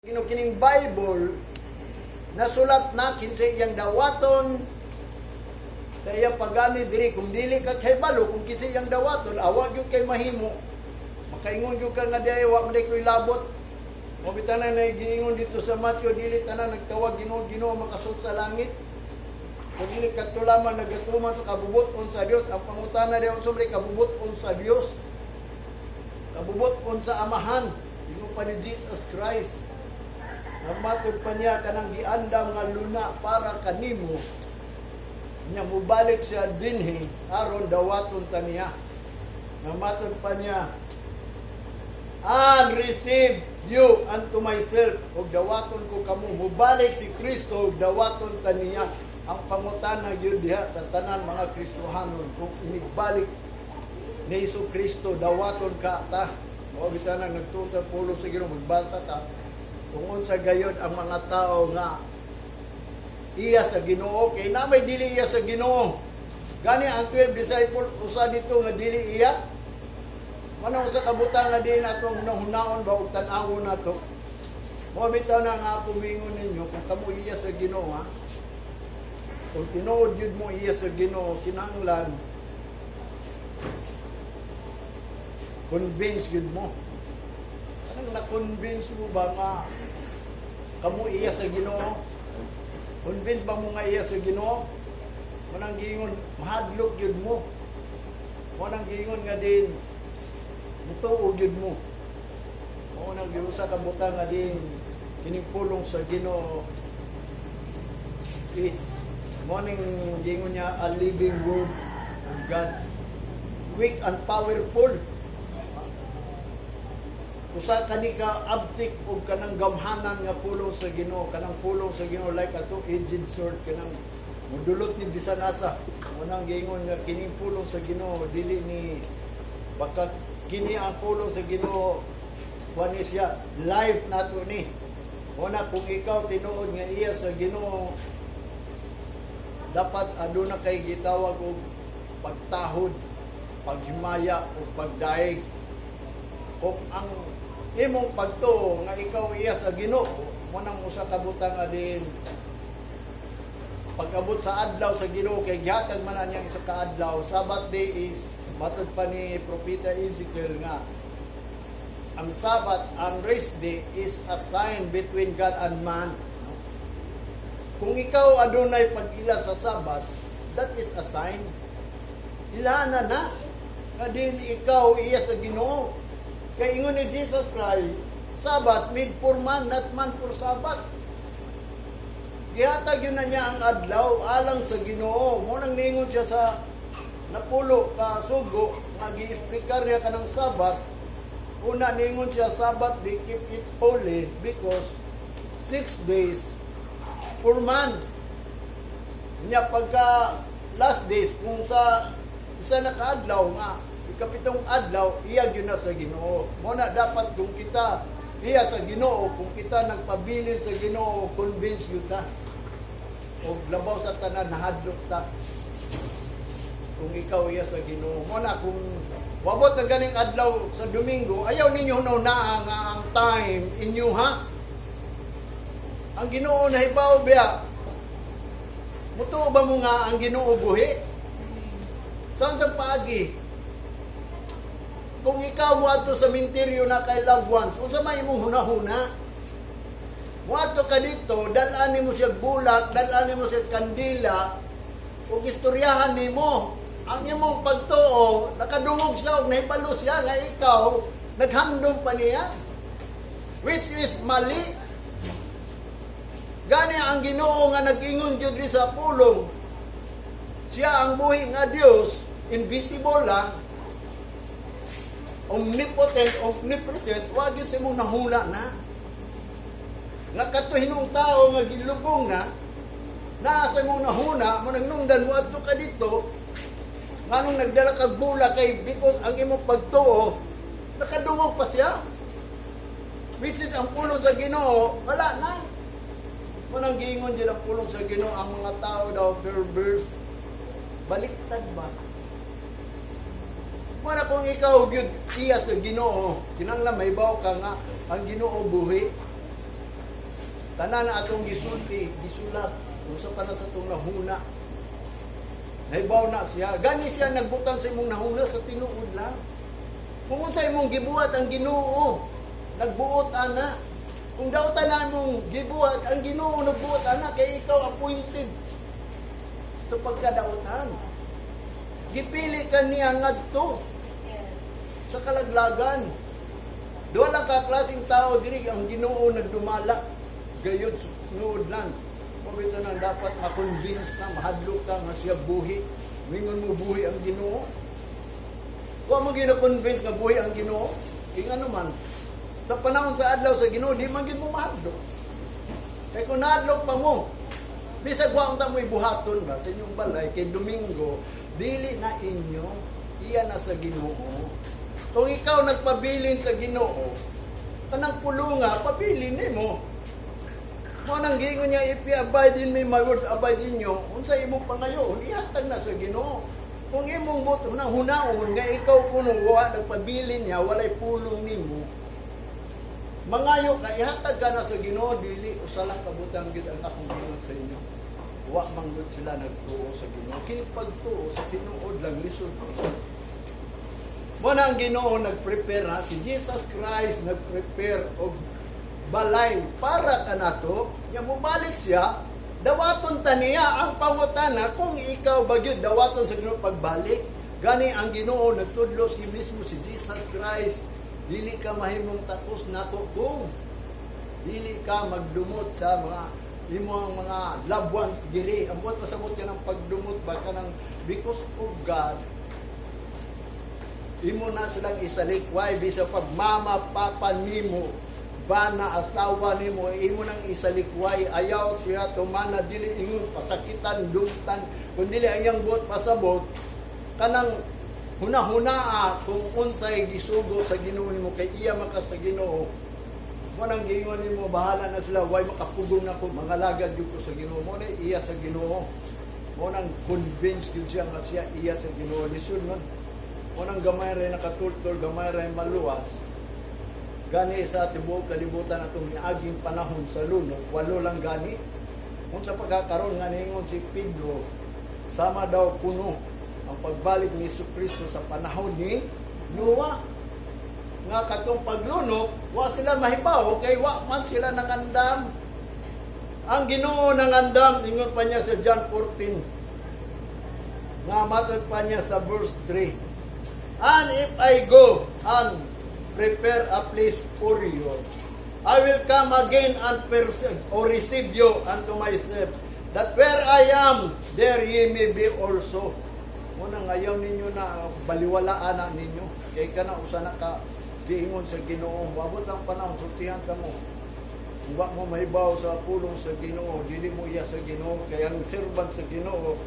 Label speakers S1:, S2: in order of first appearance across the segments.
S1: Ginoo kining Bible nasulat na kinsa iyang dawaton sa iyang pagani diri. Kung dili ka kahibalo kung kinsa iyang dawaton, awa gyud kay mahimo makaingon gyud ka nga di wa man koy labot mo. Bitaw na giingon dito sa Matthew, dili tanan nagtawag "Ginoo, Ginoo" makasud sa langit kung dili kadto lamang nagatuman sa kabubut-on sa Dios. Ang pangutana diha, unsa may kabubut-on sa Dios, kabubut-on sa Amahan? Ingon pa ni Jesus Christ, nagmatod pa niya kanang giandam nga luna para kanimo niya, mubalik siya dinhi aron dawaton ta niya. Namatod pa niya, "And receive you unto myself," ug dawaton ko kamo. Mubalik si Kristo ug dawaton ta niya. Ang pangutana gyud diha sa tanan mga Kristohanon, kung inigbalik ni Hesus Kristo, dawaton ka ta? Mao bitaw nang nagtuo ta pulong sa Ginoo, magbasa ta kung unsa gayod ang mga tao nga iya sa Ginoo, kay na may dili iya sa Ginoo. Gani ang 12 disciples, usa dito nga dili iya. Manang usa ka butang nga di nato hunaon ba ug tan-awon nato. Mao bitaw na nga ako mingon ninyo, kung kamo iya sa Ginoo, ha. Kung tinuod yun mo iya sa Ginoo, kinahanglan convince yun mo. Anong na-convince mo ba nga kamo iya sa Ginoo? Convince ba mo nga iya sa Ginoo? Manang giingon, mahadlok yun mo. Manang giingon nga din, mutuo gyud mo. Mao nang giusa ka butang nga din kining pulong sa Ginoo is mo ning giingon niya, a living word of God, quick and powerful. Usa kani ka abtik og kanang gamhanan nga pulong sa Ginoo, kanang pulong sa Ginoo like a two-edged sword, kanang mudulot ni bisan asa. Mo nang giingon nga kining pulong sa Ginoo dili ni baka. Kini ang pulong sa Ginoo, kuan ni siya, life nato ni. Mo na kung ikaw tinuod nga iya sa Ginoo, dapat aduna kay gitawag og pagtahod, paghimaya ug pagdaig. Kung ang imong pagtuo nga ikaw iya sa Ginoo, mo nang usa ka butang nga din pag-abot sa adlaw sa Ginoo, kay gihatag man na niyang isa ka adlaw. Sabbath day is matod pa ni Propeta Ezekiel nga ang Sabbath, ang rest day, is a sign between God and man. Kung ikaw adunay pag-ila sa Sabbath, that is a sign. Ilana na nga din ikaw iya sa Ginoo. Kay ingon ni Jesus Christ, Sabbath made for man, not man for Sabbath. Gihatag yun na niya ang adlaw alang sa Ginoo. Mo nang ningon siya sa napulo ka sugo nga gi-explicar niya kanang Sabbath. Una, ningon siya, Sabbath they keep it holy because 6 days for man. Nya pagka last days, kung sa isa na kaadlaw nga ikapitong adlaw, iya gyud na sa Ginoo. Mo na dapat kung kita iya sa Ginoo, kung kita nagpabilin sa Ginoo, convince gyud ta. O labaw sa tanan, nahadlok ta kung ikaw iya sa Ginoo. Mo na kung wabot na ganing adlaw sa Domingo, ayaw ninyo na nga ang time inyo, ha. Ang Ginoo nahibaw biya. Mutuo ba mo nga ang Ginoo buhi? Saan sa paagi? Kung ikaw moadto sa minteryo na kay loved ones, unsa may imong hunahuna? Moadto ka dito, dal-an nimo siya bulak, dal-an nimo siya kandila, ug istoryahan nimo. Ang imong pagtuo, nakadungog siya ug nahibalo siya nga ikaw naghandom pa niya. Which is mali. Gani ang Ginoo nga nag-ingon jud diri sa pulong, siya ang buhi nga Dios, invisible lang, omnipotent, omnipresent, wa gyud sa imong nahuna na. Nga kadto hinuong tao nga gilubong na, naa sa imong nahuna, mo nang nungdan mo adto ka dito, nganong nagdala kag bulak, kay because ang imong pagtuo, nakadungog pa siya. Which is ang pulong sa Ginoo, wala na. Mo nang giingon din ang pulong sa Ginoo, ang mga tao daw perverse. Baliktad ba? Mana kung ikaw gyud iya sa Ginoo, kinahanglan mahibaw ka nga ang Ginoo buhi. Tanan na atong gisulti, gisulat, unsa pa na sa atong nahuna. Nahibaw na siya. Gani siya nagbutang sa imong nahuna sa tinuod lang. Kung unsa imong gibuhat, ang Ginoo nagbuot ana. Kung dautan na imong gibuhat, ang Ginoo nagbuot ana kay ikaw appointed sa pagkadautan. Gipili ka niya ngadto sa kalaglagan. Duha lang ka klaseng tao diri ang Ginoo nagdumala. Gayud nuod lang. Mao bitaw nang dapat ma-convince ka, mahadlok ka nga siya buhi. Mingon mo buhi ang Ginoo. Wa mo gina-convince nga buhi ang Ginoo. Kay ngano man, sa panahon sa adlaw sa Ginoo, di man gid mo mahadlok. Kay kung nahadlok pa mo, bisag wa unta mo ibuhaton ba sa inyong balay kay Domingo, dili na inyo, iya na sa Ginoo. Kung ikaw nagpabilin sa Ginoo, kanang pulunga, pabilin nimo. Mo nang giingon niya, "If you abide in me, my words abide in you," unsa imong pangayoon, ihatag na sa Ginoo. Kung imong buot nang hunaon nga ikaw kuno wa nagpabilin niya, walay pulong nimo. Mangayo ka, ihatag ka na sa Ginoo, dili usa lang kabutang gid ang akong giingon sa inyo. Wa man gud sila nagtuo sa Ginoo. Kini pagtuo sa tinuod lang lisod. Mo na ang Ginoo nagprepare ha, si Jesus Christ nagprepare og balay para kanato, nya mobalik siya, dawaton ta niya. Ang pangutana, kung ikaw ba gyud dawaton sa Ginoo pagbalik. Gani ang Ginoo nagtudlo, si mismo si Jesus Christ, dili ka mahimong takos nako kung dili ka magdumot sa mga imong mga loved ones diri. Ang buot pasabot ka ng pagdumot ba, kanang because of God, imo na silang isalikway. Bisa pag mama, papa nimo, bana, asawa nimo, imo nang isalikway. Ayaw siya tumana, dili ingon pasakitan, dumtan, kun dili ang iyang buot pasabot kanang hunahunaa kung unsay gisugo sa Ginoo nimo, kay iya man ka sa Ginoo. Mo nang giingon nimo, bahala na sila, way makapugong nako, mga lagad gyud ko sa Ginoo. Mo na iya sa Ginoo. Mo nang convince gyud siya nga siya iya sa Ginoo. Lisod man. Mo nang gamay ray nakatultol, gamay ray maluwas. Gani sa tibuok kalibutan atong miaging panahon sa lunok, walo lang gani. Kung sa pagkakaroon nga ningon si Pedro, sama daw kuno ang pagbalik ni Hesus Kristo sa panahon ni Noah. Nga katong paglunok, wa sila mahibaw kay wa man sila nangandam. Ang Ginoo nangandam, ingon pa niya sa John 14. Nga matod pa niya sa verse 3. "And if I go and prepare a place for you, I will come again and perceive or receive you unto myself, that where I am, there ye may be also." Muna ayaw ninyo na baliwalaan na ninyo. Kay ka na usa na ka giingon sa Ginoo, moabot ang panahon sultihan ka mo. Kung wa mo mahibaw sa pulong sa Ginoo, dili mo iya sa Ginoo, kay ang servant sa Ginoo,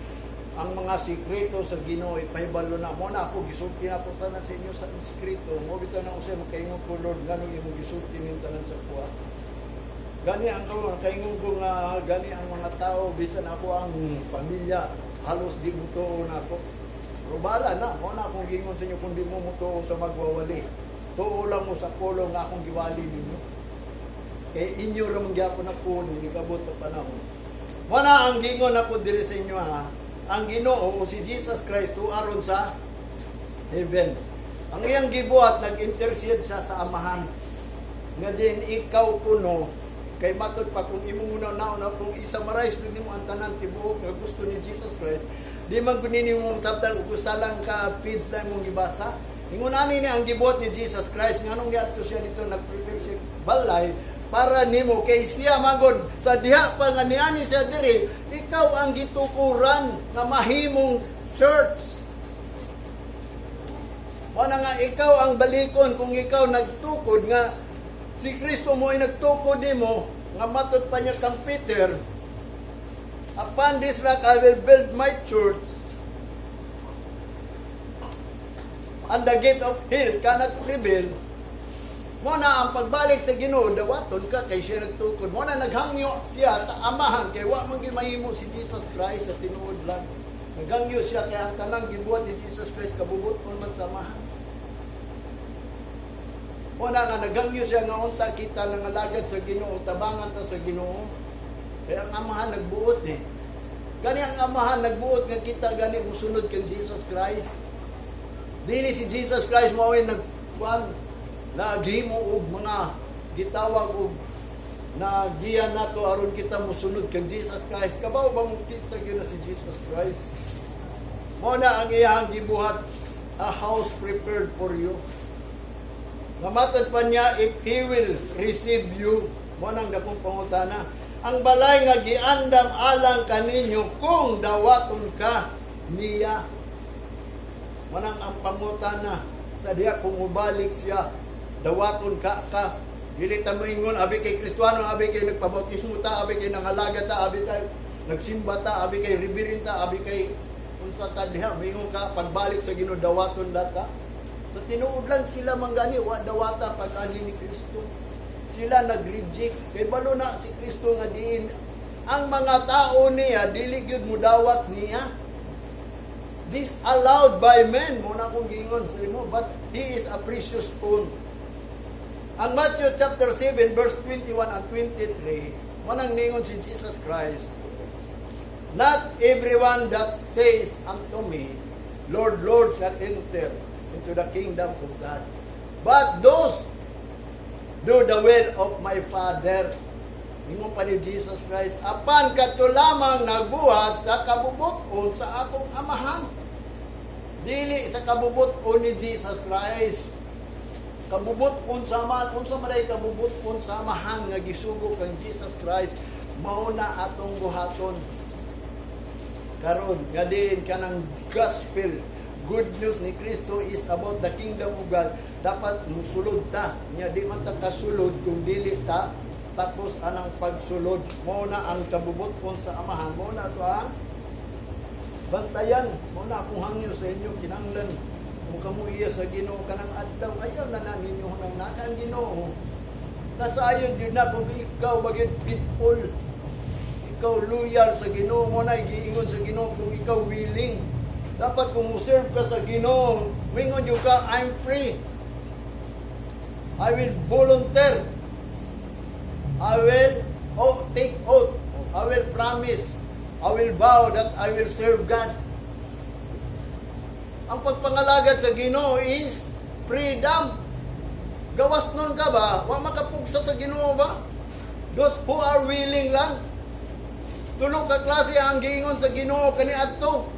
S1: ang mga sikreto sa Ginoo ipahibalo na mo na. Ako gisulti na ko tanan sa inyo sa sikreto. Mo bitaw na usay makaingon ko, "Lord, nganong imong gisulti ning tanan sa kuha?" Gani ang karon ang kaingon ko nga gani ang mga tao, bisan ako ang pamilya, halos di mo tuo na ako. Pero bahala na mo na akong giingon sa inyo. Kung di mo mutuo sa magwawali, tuo lang mo sa pulong nga akong giwali ninyo, kay inyo ra man gyapon na puno gikabot sa panahon. Mo na ang giingon ako diri sa inyo ha. Ang Ginoo o si Jesus Christ aron sa heaven. Ang iyang gibuhat, nag-intercede siya sa Amahan. Nga din ikaw kuno, kay matod pa kung imong una na kung i-summarize gud nimo ang tanan tibuok nga gusto ni Jesus Christ, di man gud nimo masabtan ug usa lang ka feeds na imong gibasa. Ingon ani ni ang gibuhat ni Jesus Christ, nganong giadto siya dito, nag-prepare siya balay para nimo, kay siya magod sa diha pa nga niani siya diri, ikaw ang gitukuran nga mahimong church. Wala nga ikaw ang balikon kung ikaw nagtukod nga si Kristo mo ay nagtukod nimo, nga matod pa niya kang Peter, "Upon this rock I will build my church, and the gate of hell cannot prevail." Mo na ang pagbalik sa Ginoo, dawaton ka kay siya nagtukod. Mo na naghangyo siya sa Amahan kay wa man gyud mahimo si Jesus Christ sa tinuod lang. Naghangyo siya kay ang tanang gibuhat ni Jesus Christ kabubuton man sa Amahan. Mo Mo na nga nagangyo siya nga unta kita nangalagad sa Ginoo, tabangan ta sa Ginoo. Kaya ang Amahan nagbuot eh. Gani ang Amahan nagbuot nga kita gani musunod kang Jesus Christ. Dili si Jesus Christ mao ay nagkuan, naghimo og mga gitawag og nagiya nato aron kita musunod kang Jesus Christ. Kabaw ba mo kinsa gyud na si Jesus Christ? Mo na ang iyang gibuhat, a house prepared for you. Namatod pa niya, if He will receive you, mo nang dakong pangutana. Ang balay nga giandam alang kaninyo kung dawaton ka niya. Mo nang ang pangutana sa diha kung mubalik siya, dawaton ka ka. Dili ta moingon, abi kay Kristiano, abi kay nagpabautismo ta, abi kay nangalaga ta, abi kay nagsimba ta, abi kay reverend ta, abi kay unsa ta diha, moingon ka pagbalik sa Ginoo dawaton data. Sa tinuod lang sila manggani wa dawata pag-anhi ni Kristo. Sila nag-reject kay balo na si Kristo nga diin ang mga tao niya dili gyud mudawat niya. Disallowed by men mo na akong giingon sa imo, but he is a precious stone. Ang Matthew chapter 7 verse 21 and 23, manang ningon si Jesus Christ, "Not everyone that says unto me, 'Lord, Lord,' shall enter into the kingdom of God, but those do the will of my Father." Ingon pa ni Jesus Christ, apan kadto lamang nagbuhat sa kabubuton sa akong Amahan. Dili sa kabubuton ni Jesus Christ. Kabubuton sa Amahan, unsa man ay kabubuton sa Amahan nga gisugo kang Jesus Christ, mao na atong buhaton. Karon nga diin kanang gospel, good news ni Kristo is about the kingdom of God. Dapat musulod ta. Nya di man ta kasulod kung dili ta tapos anang pagsulod. Mao na ang kabubuton sa Amahan. Mao na to ang bantayan. Mao na akong hangyo sa inyo, kinahanglan kung kamo iya sa Ginoo kanang adlaw, ayaw na na ninyo nang naka ang Ginoo. Nasayod yun na kung ikaw bagay faithful, ikaw loyal sa Ginoo mo na giingon sa Ginoo kung ikaw willing. Dapat kung mo-serve ka sa Ginoo, mingon jud ka, "I'm free. I will volunteer. I will, oh, take oath. I will promise. I will vow that I will serve God." Ang pagpangalagad sa Ginoo is freedom. Gawas nun ka ba? Wa makapugsa sa Ginoo ba? Those who are willing lang. Tulo ka klase ang giingon sa Ginoo kaniadto.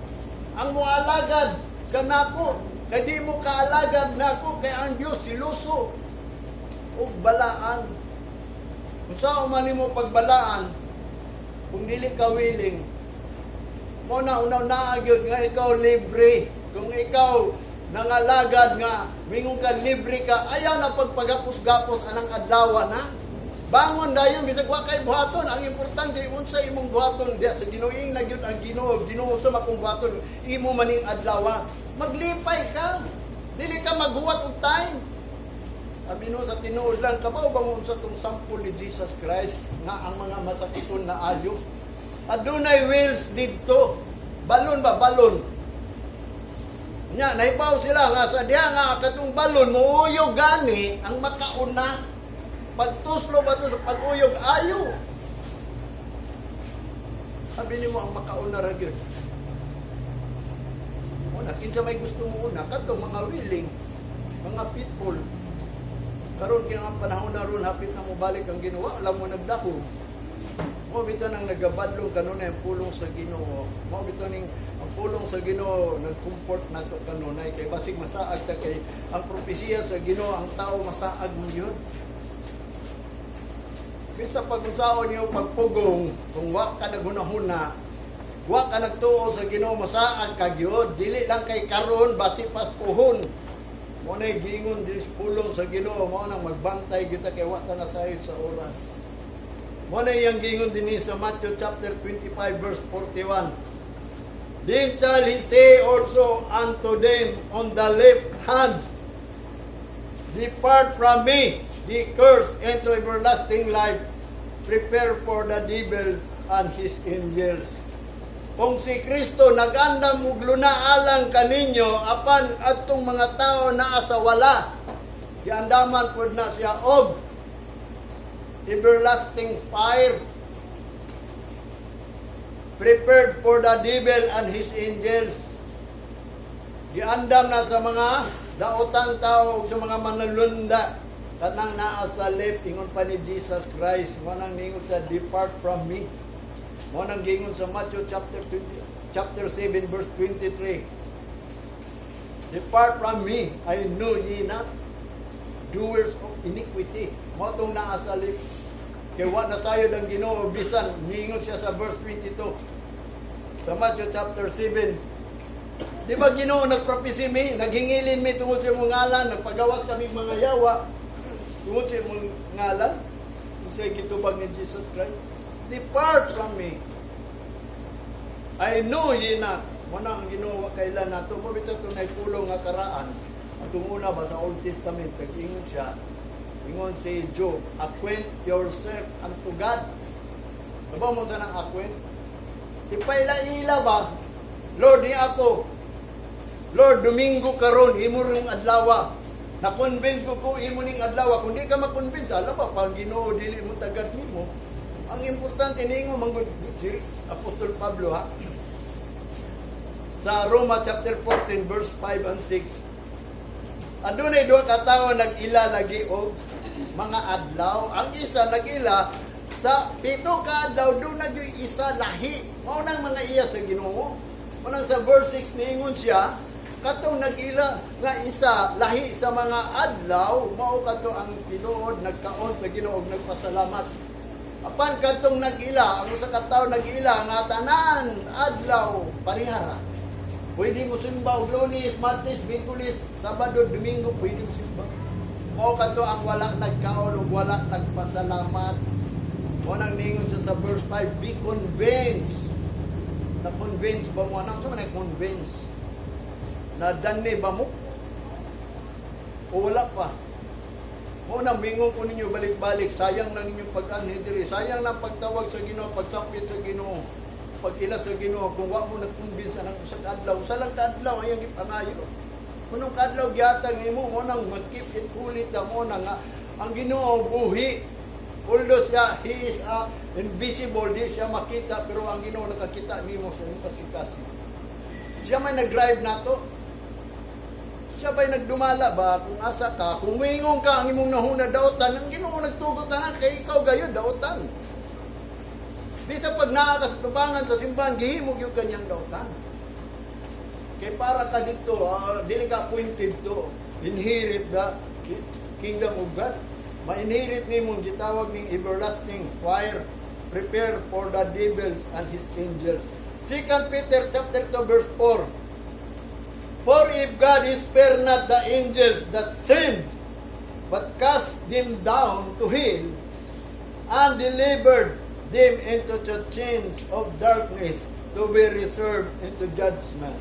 S1: Ang moalagad kanako, kay di mo kaalagad nako kay ang Dios siluso ug balaan. Unsa man nimo pagbalaan kung dili ka willing? Mo na una naa gyud nga ikaw libre. Kung ikaw nangalagad nga mingon ka libre ka, ayaw na pagpagapos-gapos anang adlaw na. Bangon dayon bisag wa kay buhaton, ang importante unsa imong buhaton diya sa Ginoo. Na gyud ang Ginoo, Ginoo sa makong buhaton, imo maning adlaw. Maglipay ka. Dili ka maghuwat og time. Abi no sa tinuod lang, kabaw bang unsa tong sample ni Jesus Christ nga ang mga masakiton na ayo. Adunay wheels didto. Balon ba balon? Nya nahibaw sila nga sa diha nga katong balon muuyog gani ang makauna. Pagtuslo ba to sa pag-uyog ayo. Sabi nimo ang makauna ra gyud. Una, kinsa may gusto mo una, kadtong mga willing, mga faithful. Karon kaya ang panahon na ron, hapit na mobalik ang Ginoo, alam mo nagdako. Mo bitaw nang nagabadlong kanunay ang pulong sa Ginoo. Mo bitaw ning ang pulong sa Ginoo nag-comfort nato kanunay kay basig masaag ta kay ang propesiya sa Ginoo, ang tao masaag man gyud. Bisa pag unsaon niyo pagpugong, kung wa ka naghunahuna, wa ka nagtuo sa Ginoo, masaag ka gyud. Dili lang kay karon, basi pa puhon. Mo na giingon diri sa pulong sa Ginoo, mao nang magbantay kita kay wa ta nasayod sa oras. Mo na iyang giingon dinhi sa Matthew chapter 25 verse 41. "Then shall he say also unto them on the left hand, 'Depart from me, ye cursed, into everlasting life, prepare for the devil and his angels.'" Kung si Kristo nagandam og luna alang kaninyo, apan adtong mga tao naa sa wala. Giandaman pud na siya og everlasting fire prepared for the devil and his angels. Giandam na sa mga daotang tao ug sa mga manulunda kanang naa sa left. Ingon pa ni Jesus Christ, mo nang ningon sa, "Depart from me." Mo nang gingon sa Matthew chapter 20, chapter 7 verse 23, "Depart from me, I know ye not, doers of iniquity." Mo tong naa sa left kay wa na sayod ang Ginoo. Bisan ningon siya sa verse 22 sa Matthew chapter 7, "Di ba, Ginoo, nagpropesy mi, naghingilin mi tungod sa imong ngalan, nagpagawas kami mga yawa tungod sa imong ngalan?" Kung siya gitubag ni Jesus Christ, "Depart from me. I know ye not." Mo na ang Ginoo wa kailan nato. Mo bitaw itong naipulong nga karaan. Atong una ba sa Old Testament, nag-ingon siya, ingon si Job, "Acquaint yourself unto God." Diba mo sa nang acquaint? Ipaila-ila ba? "Lord, ni ako. Lord, Domingo karon, imo ring adlaw. Na-convince ko ko imo ning adlaw." Kung di ka ma-convince, ala ba pang Ginoo dili mo tagad nimo. Ang importante ningo manggod si Apostol Pablo, ha. Sa Roma chapter 14 verse 5 and 6. Adunay duha ka tawo nag-ila lagi og mga adlaw. Ang isa nag-ila sa pito ka adlaw, doon na gyud isa lahi. Mao nang mga iya sa Ginoo. Mao nang sa verse 6 niingon siya, katong nag-ila nga isa lahi sa mga adlaw, mao kato ang tinuod nagkaon sa Ginoo ug nagpasalamat. Apan katong nag-ila, ang usa ka tawo nag-ila nga tanan adlaw parehara. Pwede mo simba og Lunes, Martes, Miyerkules, Sabado, Domingo, pwede mo simba. Mao kato ang wala nagkaon ug wala nagpasalamat. Mo nang ningon siya sa verse 5, "Be convinced." Na-convince ba mo? Anong sa man convince? Na danni ba mo? O wala pa? Mo nang bingon ko ninyo balik-balik, sayang lang inyong pag-anhi diri, sayang lang pagtawag sa Ginoo, pagsampit sa Ginoo, pag-ila sa Ginoo kung wa mo nag-convince anang usa ka adlaw, usa lang ka adlaw ang iyang gipangayo. Kunong kadlaw gihatag nimo, mo nang mag-keep it holy ta mo na nga ang Ginoo buhi. Although siya, he is invisible, di siya makita, pero ang Ginoo nakakita nimo sa imong kasikasi. Siya may nag-drive nato. Siya ba'y nagdumala ba kung asa ka, kung muingon ka ang imong nahuna daotan, ang Ginoo nagtugot tanan kay ikaw gayud daotan. Bisa pag naa ka sa tubangan sa simbahan, gihimo gyud kanyang daotan. Kay para ka dito, dili ka appointed to inherit the kingdom of God. Ma-inherit nimo gitawag ning everlasting fire prepare for the devils and his angels. 2 Peter chapter 2 verse 4. For if God spare not the angels that sinned, but cast them down to hell, and delivered them into the chains of darkness to be reserved into judgment.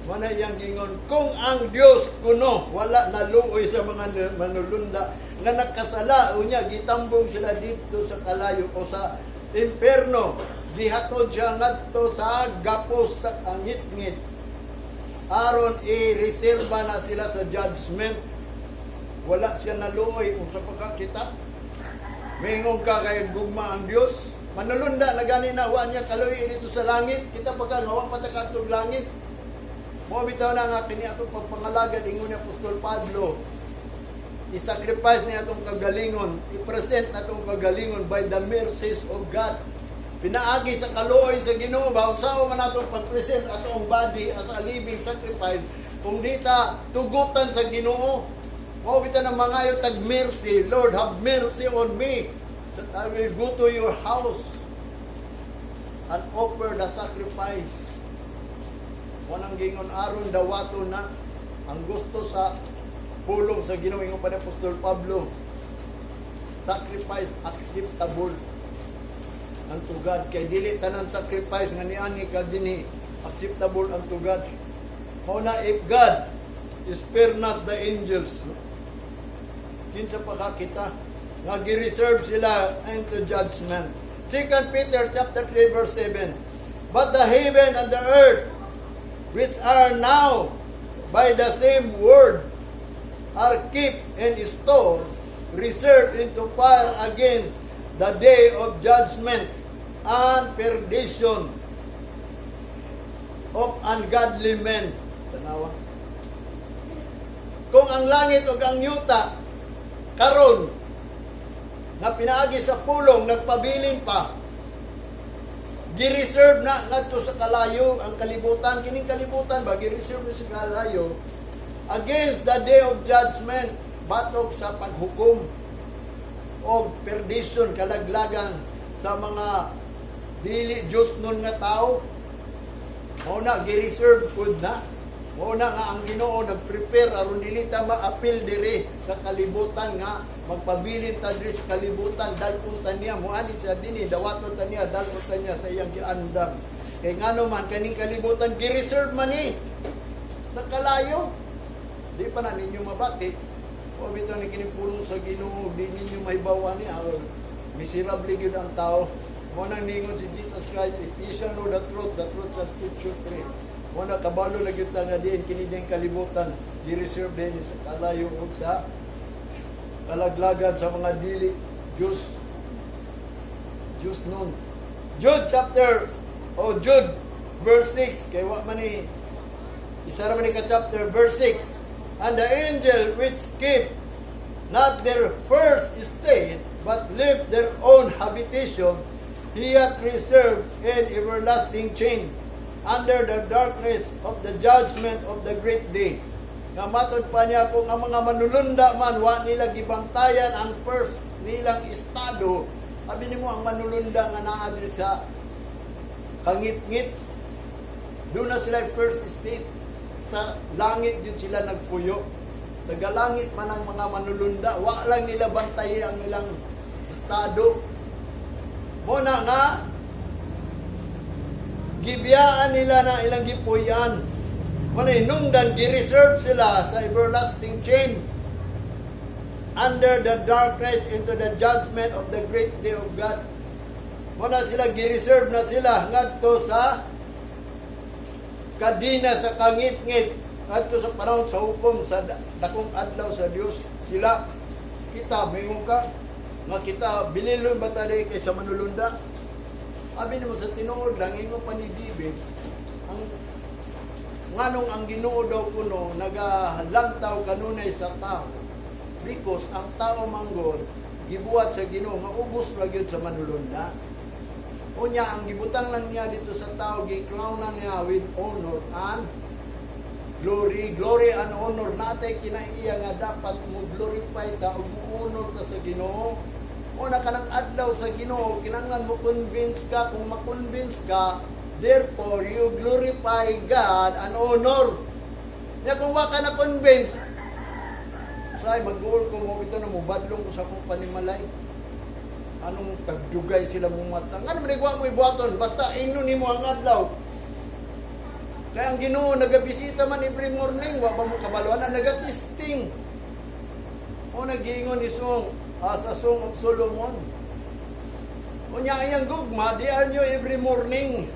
S1: Mana iyang gingon, kung ang Dios kuno wala naluoy sa mga manulunda nga nakasala, unya gitambong sila dito sa kalayo o sa imperno, gihatod siya ngadto sa gapos sa angit-ngit aron i-reserva na sila sa judgment. Wala siya naluoy, unsa pa ka kita? Mingon ka kay gugma ang Dios. Manulunda na gani na wa niya kaluoy dito sa langit. Kita pa ka nga wa pa ta kaadtog langit. Mo bitaw na nga kini atong pagpangalagad, ingon ni Apostol Pablo. I-sacrifice niya atong kagalingon, i-present na atong kagalingon by the mercies of God. Pinaagi sa kaluoy sa Ginoo ba, unsaon man atong pag-present atong body as a living sacrifice kung di ta tugutan sa Ginoo? Mao bitaw nang mangayo tag mercy, "Lord, have mercy on me that I will go to your house and offer the sacrifice." Wanang gingon aron dawato na ang gusto sa pulong sa Ginoo. Ingon pa ni Apostol Pablo, sacrifice acceptable unto God, kay dili tanan sacrifice nga niani ka dinhi acceptable unto God. Mao na if God spare not the angels, no? Kinsa pa ka kita nga gi-reserve sila into judgment? 2 Peter chapter 3 verse 7. But the heaven and the earth, which are now by the same word are kept and stored, reserved into fire against the day of judgment and perdition of ungodly men. Tanawa. Kung ang langit ug ang yuta karon nga pinaagi sa pulong nagpabilin pa, gi-reserve na ngadto sa kalayo ang kalibutan. Kining kalibutan ba, gi-reserve na sa kalayo against the day of judgment, batok sa paghukom o perdition, kalaglagan sa mga dili Diyos nun nga tao. Mao na gi-reserve pud na. Mao na nga ang Ginoo nag-prepare aron dili ta maapil diri sa kalibutan nga magpabilin ta diri sa kalibutan. Dal-on ta niya, moani siya dinhi, dawaton ta niya, dal-on ta niya sa iyang giandam. Kay ngano man kaning kalibutan gi-reserve man ni sa kalayo. Di pa na ninyo mabati. O bitaw ni kini pulong sa Ginoo, di ninyo mahibaw ni, miserable gyud ang tao. Mo nang ningon si Jesus Christ, "If ye shall know the truth shall set you free." Mo na kabalo na gyud ta nga diin kini ding kalibutan gi-reserve din sa kalayo ug sa kalaglagan sa mga dili Diyos nun. Jude chapter o Jude verse 6, kay wa man ni isa ra man ni ka chapter, verse 6. "And the angel which keep not their first estate, but left their own habitation, he hath reserved in everlasting chain under the darkness of the judgment of the great day." Nga matod pa niya, kung ang mga manulunda man wa nila gibantayan ang first nilang estado, abi nimo ang manulunda nga naa diri sa kangit-ngit, doon na sila first estate, sa langit din sila nagpuyo. Tagalangit man ang mga manulunda, wa lang nila bantay ang ilang estado. Mo na nga gibiyaan nila na ilang gipuy-an. Manay nungdan gi-reserve sila sa everlasting chain under the darkness into the judgment of the great day of God. Mo na sila gi-reserve na sila ngadto sa kadina sa kangit-ngit ngadto sa panahon sa hukom sa dakong adlaw sa Dios sila. Kita mingon ka nga kita bililon ba ta kay sa manulunda? Abi nimo sa tinuod lang, ingon pa ni David, ang nganong ang Ginoo daw kuno nagalantaw kanunay sa tao, because ang tao manggod gibuhat sa Ginoo nga ubos ra gyud sa manulunda. Unya ang gibutang lang niya dito sa tao, gi-crown na niya with honor and glory, glory and honor. Natay kinaiya nga dapat mo glorify ta ug mo honor ta sa Ginoo. Una kanang adlaw sa Ginoo, kinahanglan mo convince ka. Kung ma-convince ka, therefore you glorify God and honor. Nya kung wa ka na convince, say mag-goal ko mo ito na mo badlong ko sa akong panimalay. Anong tagdugay sila mo mata? Nga naman igwa mo ibuhaton, basta ingnon nimo ang adlaw. Kaya ang Ginoo nagabisita man every morning, wa ba mo kabaluan na nagatesting. O nagiingon ni Song, sa Song of Solomon. Unya iyang gugma, they are new every morning.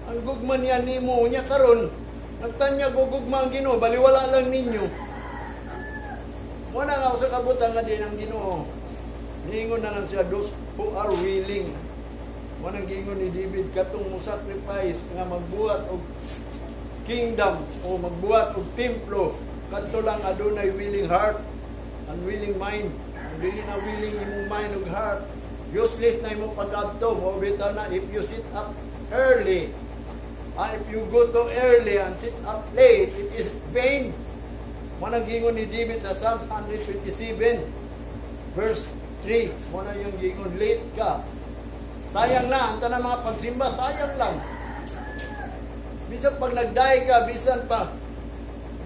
S1: Ang gugma niya nimo, unya karon nagtanya ko gugma ang Ginoo, baliwala lang ninyo. Muna nga sa kabutan nga din ang Ginoo. Niingon na lang siya, those who are willing. Mo nang giingon ni David, katong mo sacrifice nga magbuhat og kingdom o magbuhat og templo, kadto lang adunay willing heart and willing mind. Ang dili na willing imong mind ug heart, useless na imong pag-adto. Mo bitaw na if you sit up early, if you go to early and sit up late, it is vain. Mo nang giingon ni David sa Psalms 127 verse 3. Mo na yung giingon, late ka. Sayang na, ang tanang mga pagsimba, sayang lang. Bisan pag nagdaig ka, bisan pa.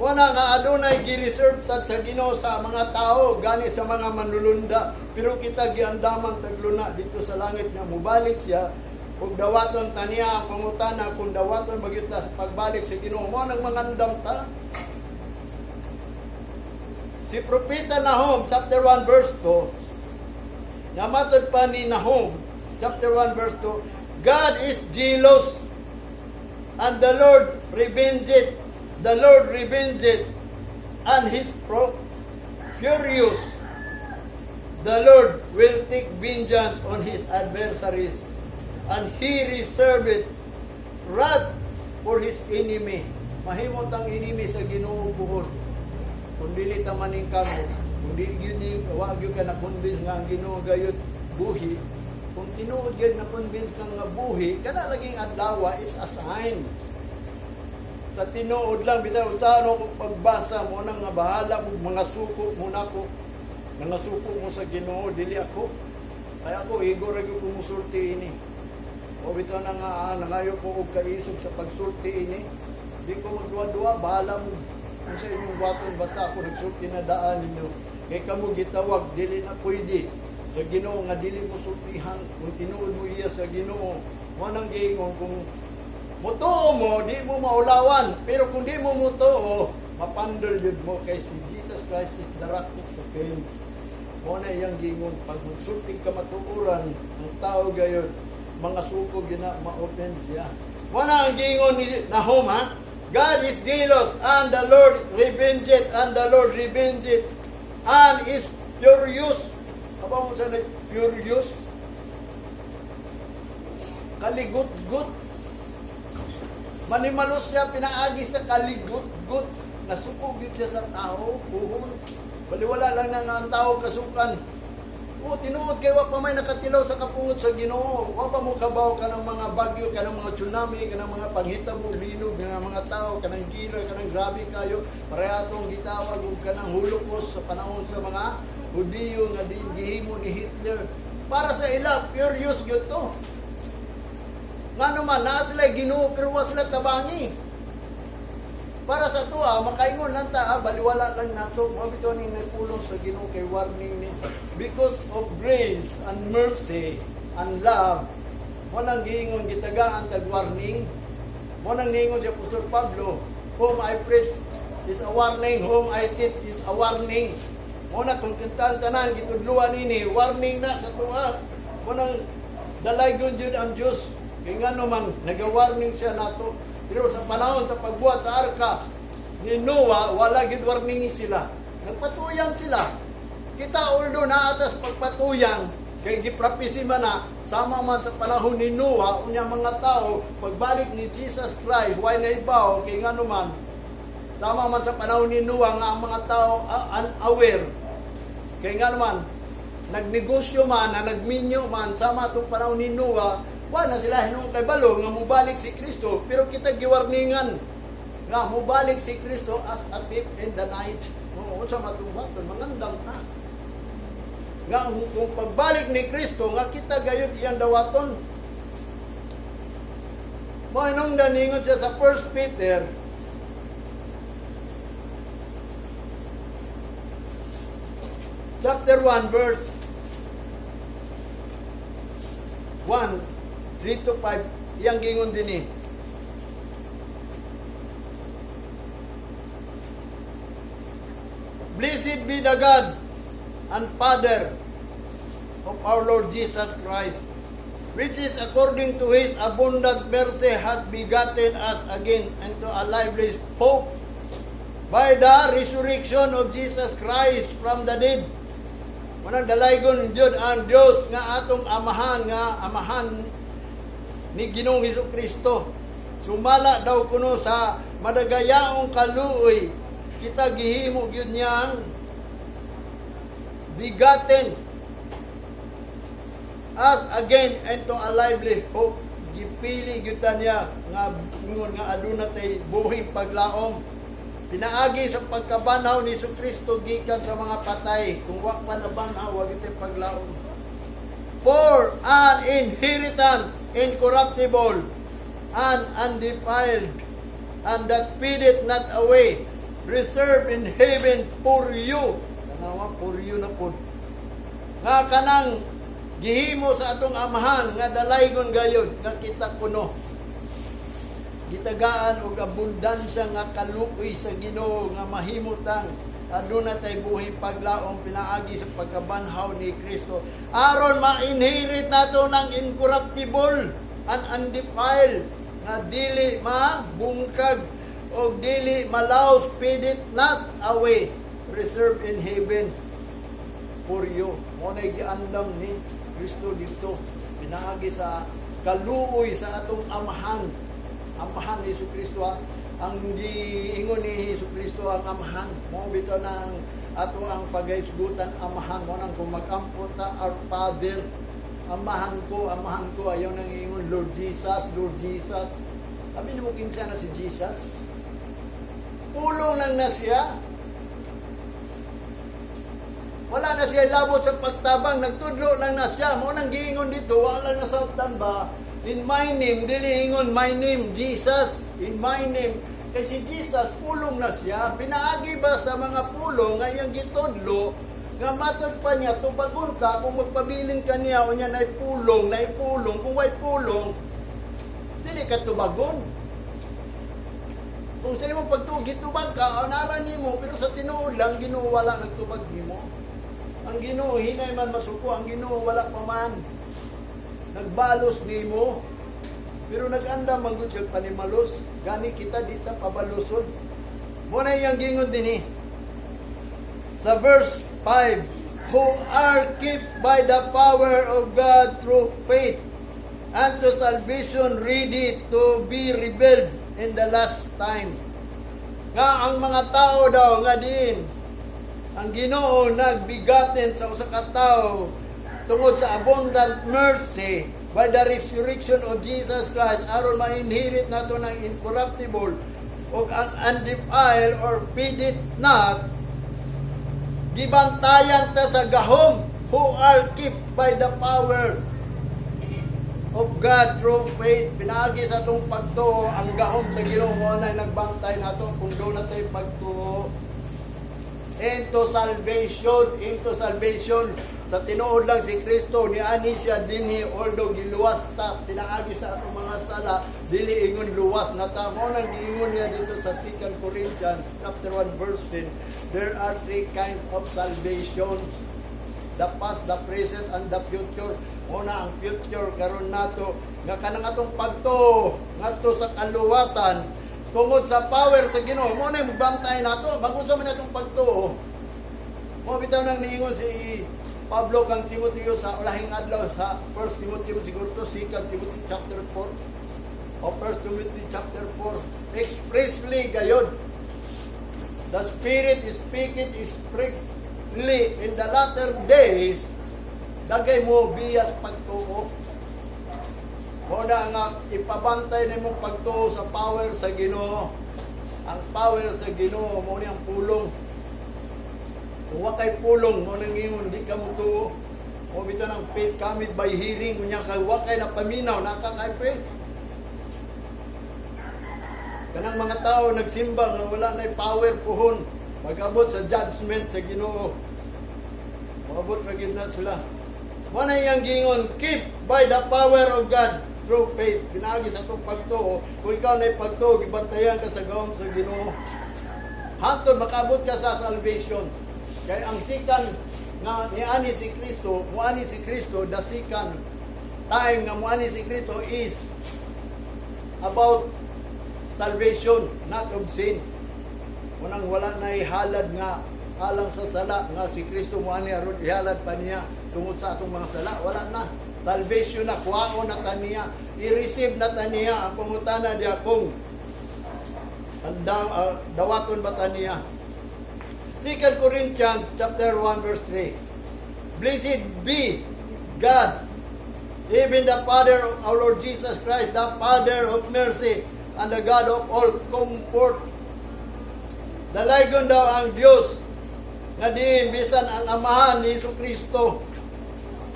S1: Muna nga adunay gi-reserve sa Ginoo sa mga tao, gani sa mga manlulunda. Pero kita giandaman tagluna dito sa langit nga mubalik siya ug dawaton ta niya. Ang pangutana, kung dawaton ba gyud ta sa pagbalik sa Ginoo, mo nang mangandam ta. Si Propeta Nahum chapter 1 verse 2, namatod pa ni Nahum chapter 1 verse 2, "God is jealous and the Lord revenge it. The Lord revenge it and his furious. The Lord will take vengeance on his adversaries, and he reserved wrath for his enemy. Mahimot ang enemy sa Ginoo buhon. Kung dili ta maningkamot, kung di gyud ni wa gyud ka na convince nga ang Ginoo gayud buhi, kung tinuod gyud na convince ka nga buhi, kana laging adlaw is a sign. Sa tinuod lang, bisan unsa ano kung pagbasa mo nang nga bahala mo mga suko mo nako. Mga suko mo sa Ginoo, dili ako. Kaya ako igo ra gyud ko musulti ini. O bitaw na nga nangayo ko og kaisog sa pagsulti ini. Di ko magduwa-duwa, bahala mo kung sa inyong buhaton, basta ako nagsulti na daan ninyo. Kay kamo gitawag, dili na pwede sa Ginoo nga dili mo sultihan kung tinuod mo iya sa Ginoo. Mo nang giingon, kung mutuo mo, di mo maulawan. Pero kung di mo mutuo, mapandol yun mo kay si Jesus Christ is the rock of the pain. Mo na iyang giingon, pag magsulti ka matuoran, ang tao gayon, mga suko gina ma-open siya. Mo na ang giingon ni Nahum, ha? God is jealous and the Lord revenge it and the Lord revenge it and is furious. Kabaw mo sa furious? Kaligut-gut. Manimalos siya, pinaagi sa kaligut-gut. Nasuko gyud siya sa tao, puhon. Baliwala lang na nga ang tao kasukan. O, tinuod kay wa pa may nakatilaw sa kapungot sa Ginoo. Wa pa mo kabaw kanang mga bagyo, kanang mga tsunami, kanang mga panghitabo, linog nga mga tao, kanang giloy, kanang grabe kayo. Pareha atong gitawag og kanang Holocaust sa panahon sa mga Hudiyo nga di gihimo ni Hitler. Para sa ila, furious gyud to. Nga naman, naa sila Ginoo pero wa sila tabangi. Para sa tuwa, makaingon lang ta, baliwala lang nato. Mao bitaw ning nagpulong sa Ginoo kay warning ni. Because of grace and mercy and love, mo nang giingon gitagaan tag warning. Mo nang niingon si Apostol Pablo, "Whom I preach is a warning, whom I teach is a warning." Mo na kung kintaan tanan gitudluan ini, warning na sa tuwa. Mo nang dalaygon jud ang Dios. Kay ngano man naga-warning siya nato. Pero sa panahon sa pagbuhat sa arka ni Noah, wala gid warning sila. Nagpatuyang sila. Kita although naa ta sa pagpatuyang, kay giprapisi man na, sama man sa panahon ni Noah, unya mga tao, pagbalik ni Jesus Christ, way naibaw, kay ngano man, sama man sa panahon ni Noah nga ang mga tao unaware. Kay nga naman, nagnegosyo man, na nagminyo man, sama itong panahon ni Noah, wala sila hinong kay balo nga mubalik si Kristo, pero kita giwarningan nga mubalik si Kristo as a thief in the night. No, unsa matong mangandam ta. Nga kung pagbalik ni Kristo nga kita gayud iyang dawaton. Mo inong daningon siya sa 1 Peter chapter 1 verse 1 3 to 5, iyang gingon dinhi. "Blessed be the God and Father of our Lord Jesus Christ, which is according to His abundant mercy hath begotten us again into a lively hope by the resurrection of Jesus Christ from the dead." Manang dalaygon jud ang Dios nga atong amahan, nga amahan ni Ginoong Hesus Kristo. Sumala daw kuno sa madagayaong kaluoy, kita gihimo gyud niyang begotten us again into a lively hope. Gipili gyud ta niya nga ingon nga aduna tay buhing paglaom pinaagi sa pagkabanhaw ni Kristo gikan sa mga patay. Kung wa pa nabanhaw, wa gyud paglaom. "For an inheritance incorruptible and undefiled and that fadeth not away, reserved in heaven for you." Tanawa, for you na pod. Nga kanang gihimo sa atong amahan nga dalaygon gayud nga kita kuno gitagaan og abundansya nga kaluoy sa Ginoo nga mahimutang aduna tay buhing paglaom pinaagi sa pagkabanhaw ni Kristo aron ma-inherit nato ng incorruptible and undefiled nga dili mabungkag og dili malaos, fadeth not away. reserved in heaven for you. Mo na giandam ni Kristo dito. Pinaagi sa kaluoy sa atong Amahan. Amahan ni Hesus Kristo ha. Ang giingon ni Hesus Kristo ang Amahan. Mo bitaw na ang ato ang paghisgutan, Amahan. Mo nang kung mag-ampo ta, "Our Father," Amahan ko, Amahan ko, ayaw nang ingon, "Lord Jesus, Lord Jesus." Sabi mo, kinsa na si Jesus? Pulong lang na siya. Wala na siya labot sa pagtabang, nagtudlo lang na siya. Mo nang giingon dito, wala na nasabtan ba? "In my name," dili ingon, "My name, Jesus." "In my name." Kay si Jesus, pulong na siya. Pinaagi ba sa mga pulong nga iyang gitudlo, nga matod pa niya, tubagon ka, kung magpabilin ka niya, o niya naipulong, naipulong, kung way pulong, dili ka tubagon. Kung sa imong pagtuo, gitubag ka, anaran nimo, pero sa tinuod lang, Ginoo wala nagtubag nimo. Ang Ginoo hinay man masuko, ang Ginoo wala pa man nagbalos nimo. Pero nag-andam man gud siya panimalos, gani kita di ta pabaluson. Mo na iyang gingon dinhi. Sa verse 5, "Who are kept by the power of God through faith unto salvation ready to be revealed in the last time." Nga ang mga tao daw nga diin ang Ginoo nagbigatin sa usa ka tawo tungod sa abundant mercy by the resurrection of Jesus Christ aron ma-inherit nato ng incorruptible ug ang undefiled or fadeth not, gibantayan ta sa gahom, "who are kept by the power of God through faith." Pinaagi sa atong pagtuo, ang gahom sa Ginoo mo na nagbantay nato kung doon na tayo pagtuo into salvation, into salvation. Sa tinuod lang, si Kristo niani siya dinhi, although giluwas ta pinaagi sa atong mga sala, dili ingon luwas na ta. Mao nang giingon niya dito sa 2 Corinthians chapter 1 verse 10, there are three kinds of salvation: the past, the present, and the future. Mao na ang future karon nato nga kanang atong pagtuo ngadto sa kaluwasan tungod sa power sa Ginoo mo na magbantay nato magunsa man atong pagtuo. Mo bitaw nang niingon si Pablo kang Timoteo sa ulahing adlaw sa 1 Timothy siguro to, 2 Timothy chapter 4 o 1 Timothy chapter 4, expressly gayod, "The Spirit is speaking expressly in the latter days dagay mo biyas pagtuo." Mo na nga ipabantay nimo pagtuo sa power sa Ginoo. Ang power sa Ginoo mo ni ang pulong. Kung wa kay pulong, mo nang ingon di ka motuo. O bitaw ng faith cometh by hearing, unya kay wa kay napaminaw, naka kay faith. Kanang mga tao nagsimba nga wala na power puhon, mag-abot sa judgment sa Ginoo. Maabot ra gid na sila. Mo na iyang gingon, "Keep by the power of God through faith." Pinaagi sa atong pagtuo, kung ikaw na pagtuo, gibantayan ka sa gahom sa Ginoo. Hantod makaabot ka sa salvation. Kay ang second nga niani si Kristo, muani si Kristo, the second time nga muani si Kristo is about salvation, not of sin. Unang wala na ihalad nga alang sa sala nga si Kristo muani aron ihalad pa niya tungod sa atong mga sala. Wala na. Salvation na, kuhaon na ta niya. I-receive na ta niya. Ang pangutana diya kung andang dawaton ba ta niya. 2 Corinthians chapter 1 verse 3. "Blessed be God, even the Father of our Lord Jesus Christ, the Father of mercy and the God of all comfort." Dalaygon daw ang Dios nga diin bisan ang Amahan ni Hesus Kristo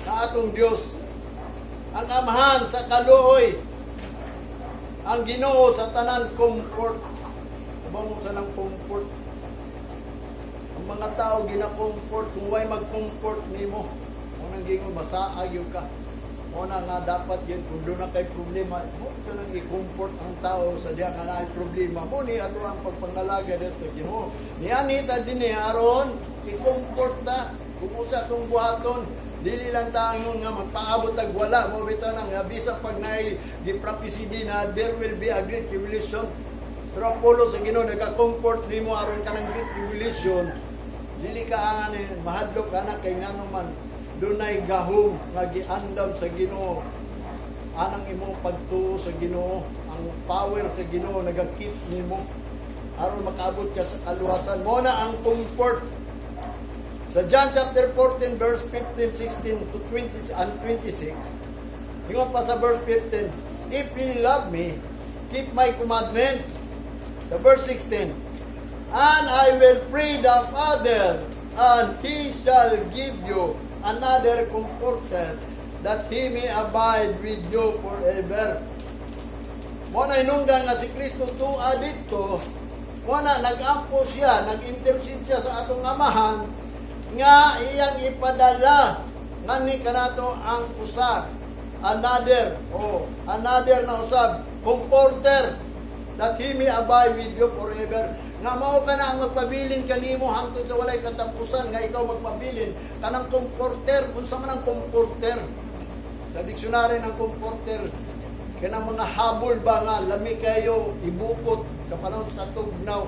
S1: na atong Dios. Ang Amahan sa kaluoy, ang Ginoo sa tanan comfort. Kabalo mo sa nang comfort? Ang mga tao gina-comfort, kung way mag-comfort nimo, mo nang gingon masaag yun ka. Mo na nga dapat yun, kung doon na kay problema, mo ito nang i-comfort ang tao sa diya nga naay problema. Mo ni ato ang pagpangalaga dito sa Ginoo. Niani ta dinhi aron i-comfort ta kung usa atong buhaton. Dili lang tayo nga magpaabot tag wala mo bitaw nang nga bisa pag naay gi-prophecy din na there will be a great tribulation. Pero Apollo sa Ginoo nagka-comfort nimo aron kanang great tribulation. Dili ka ani mahadlok ana kay ngano man dunay gahom nga giandam sa Ginoo anang imong pagtuo sa Ginoo. Ang power sa Ginoo nagakit nimo aron makaabot ka sa kaluwasan. Mo na ang comfort sa John chapter 14 verse 15, 16 to 20 and 26. Ingon pa sa verse 15, "If ye love me, keep my commandments." The verse 16, "And I will pray the Father, and he shall give you another comforter, that he may abide with you forever." Mo na hinungdan nga si Kristo tua dito, mo na nag-ampo siya, nag-intercede siya sa atong Amahan, nga iyang ipadala ngani kanato ang usa, another, oh, another na usab, comforter, that he may abide with you forever. Nga mao ka na ang magpabilin kanimo hangtod sa walay katapusan, nga ikaw magpabilin kanang comforter. Unsa man ang comforter? Sa dictionary ng comforter, kanang mga habol ba nga lami kayo ibukot sa panahon sa tugnaw.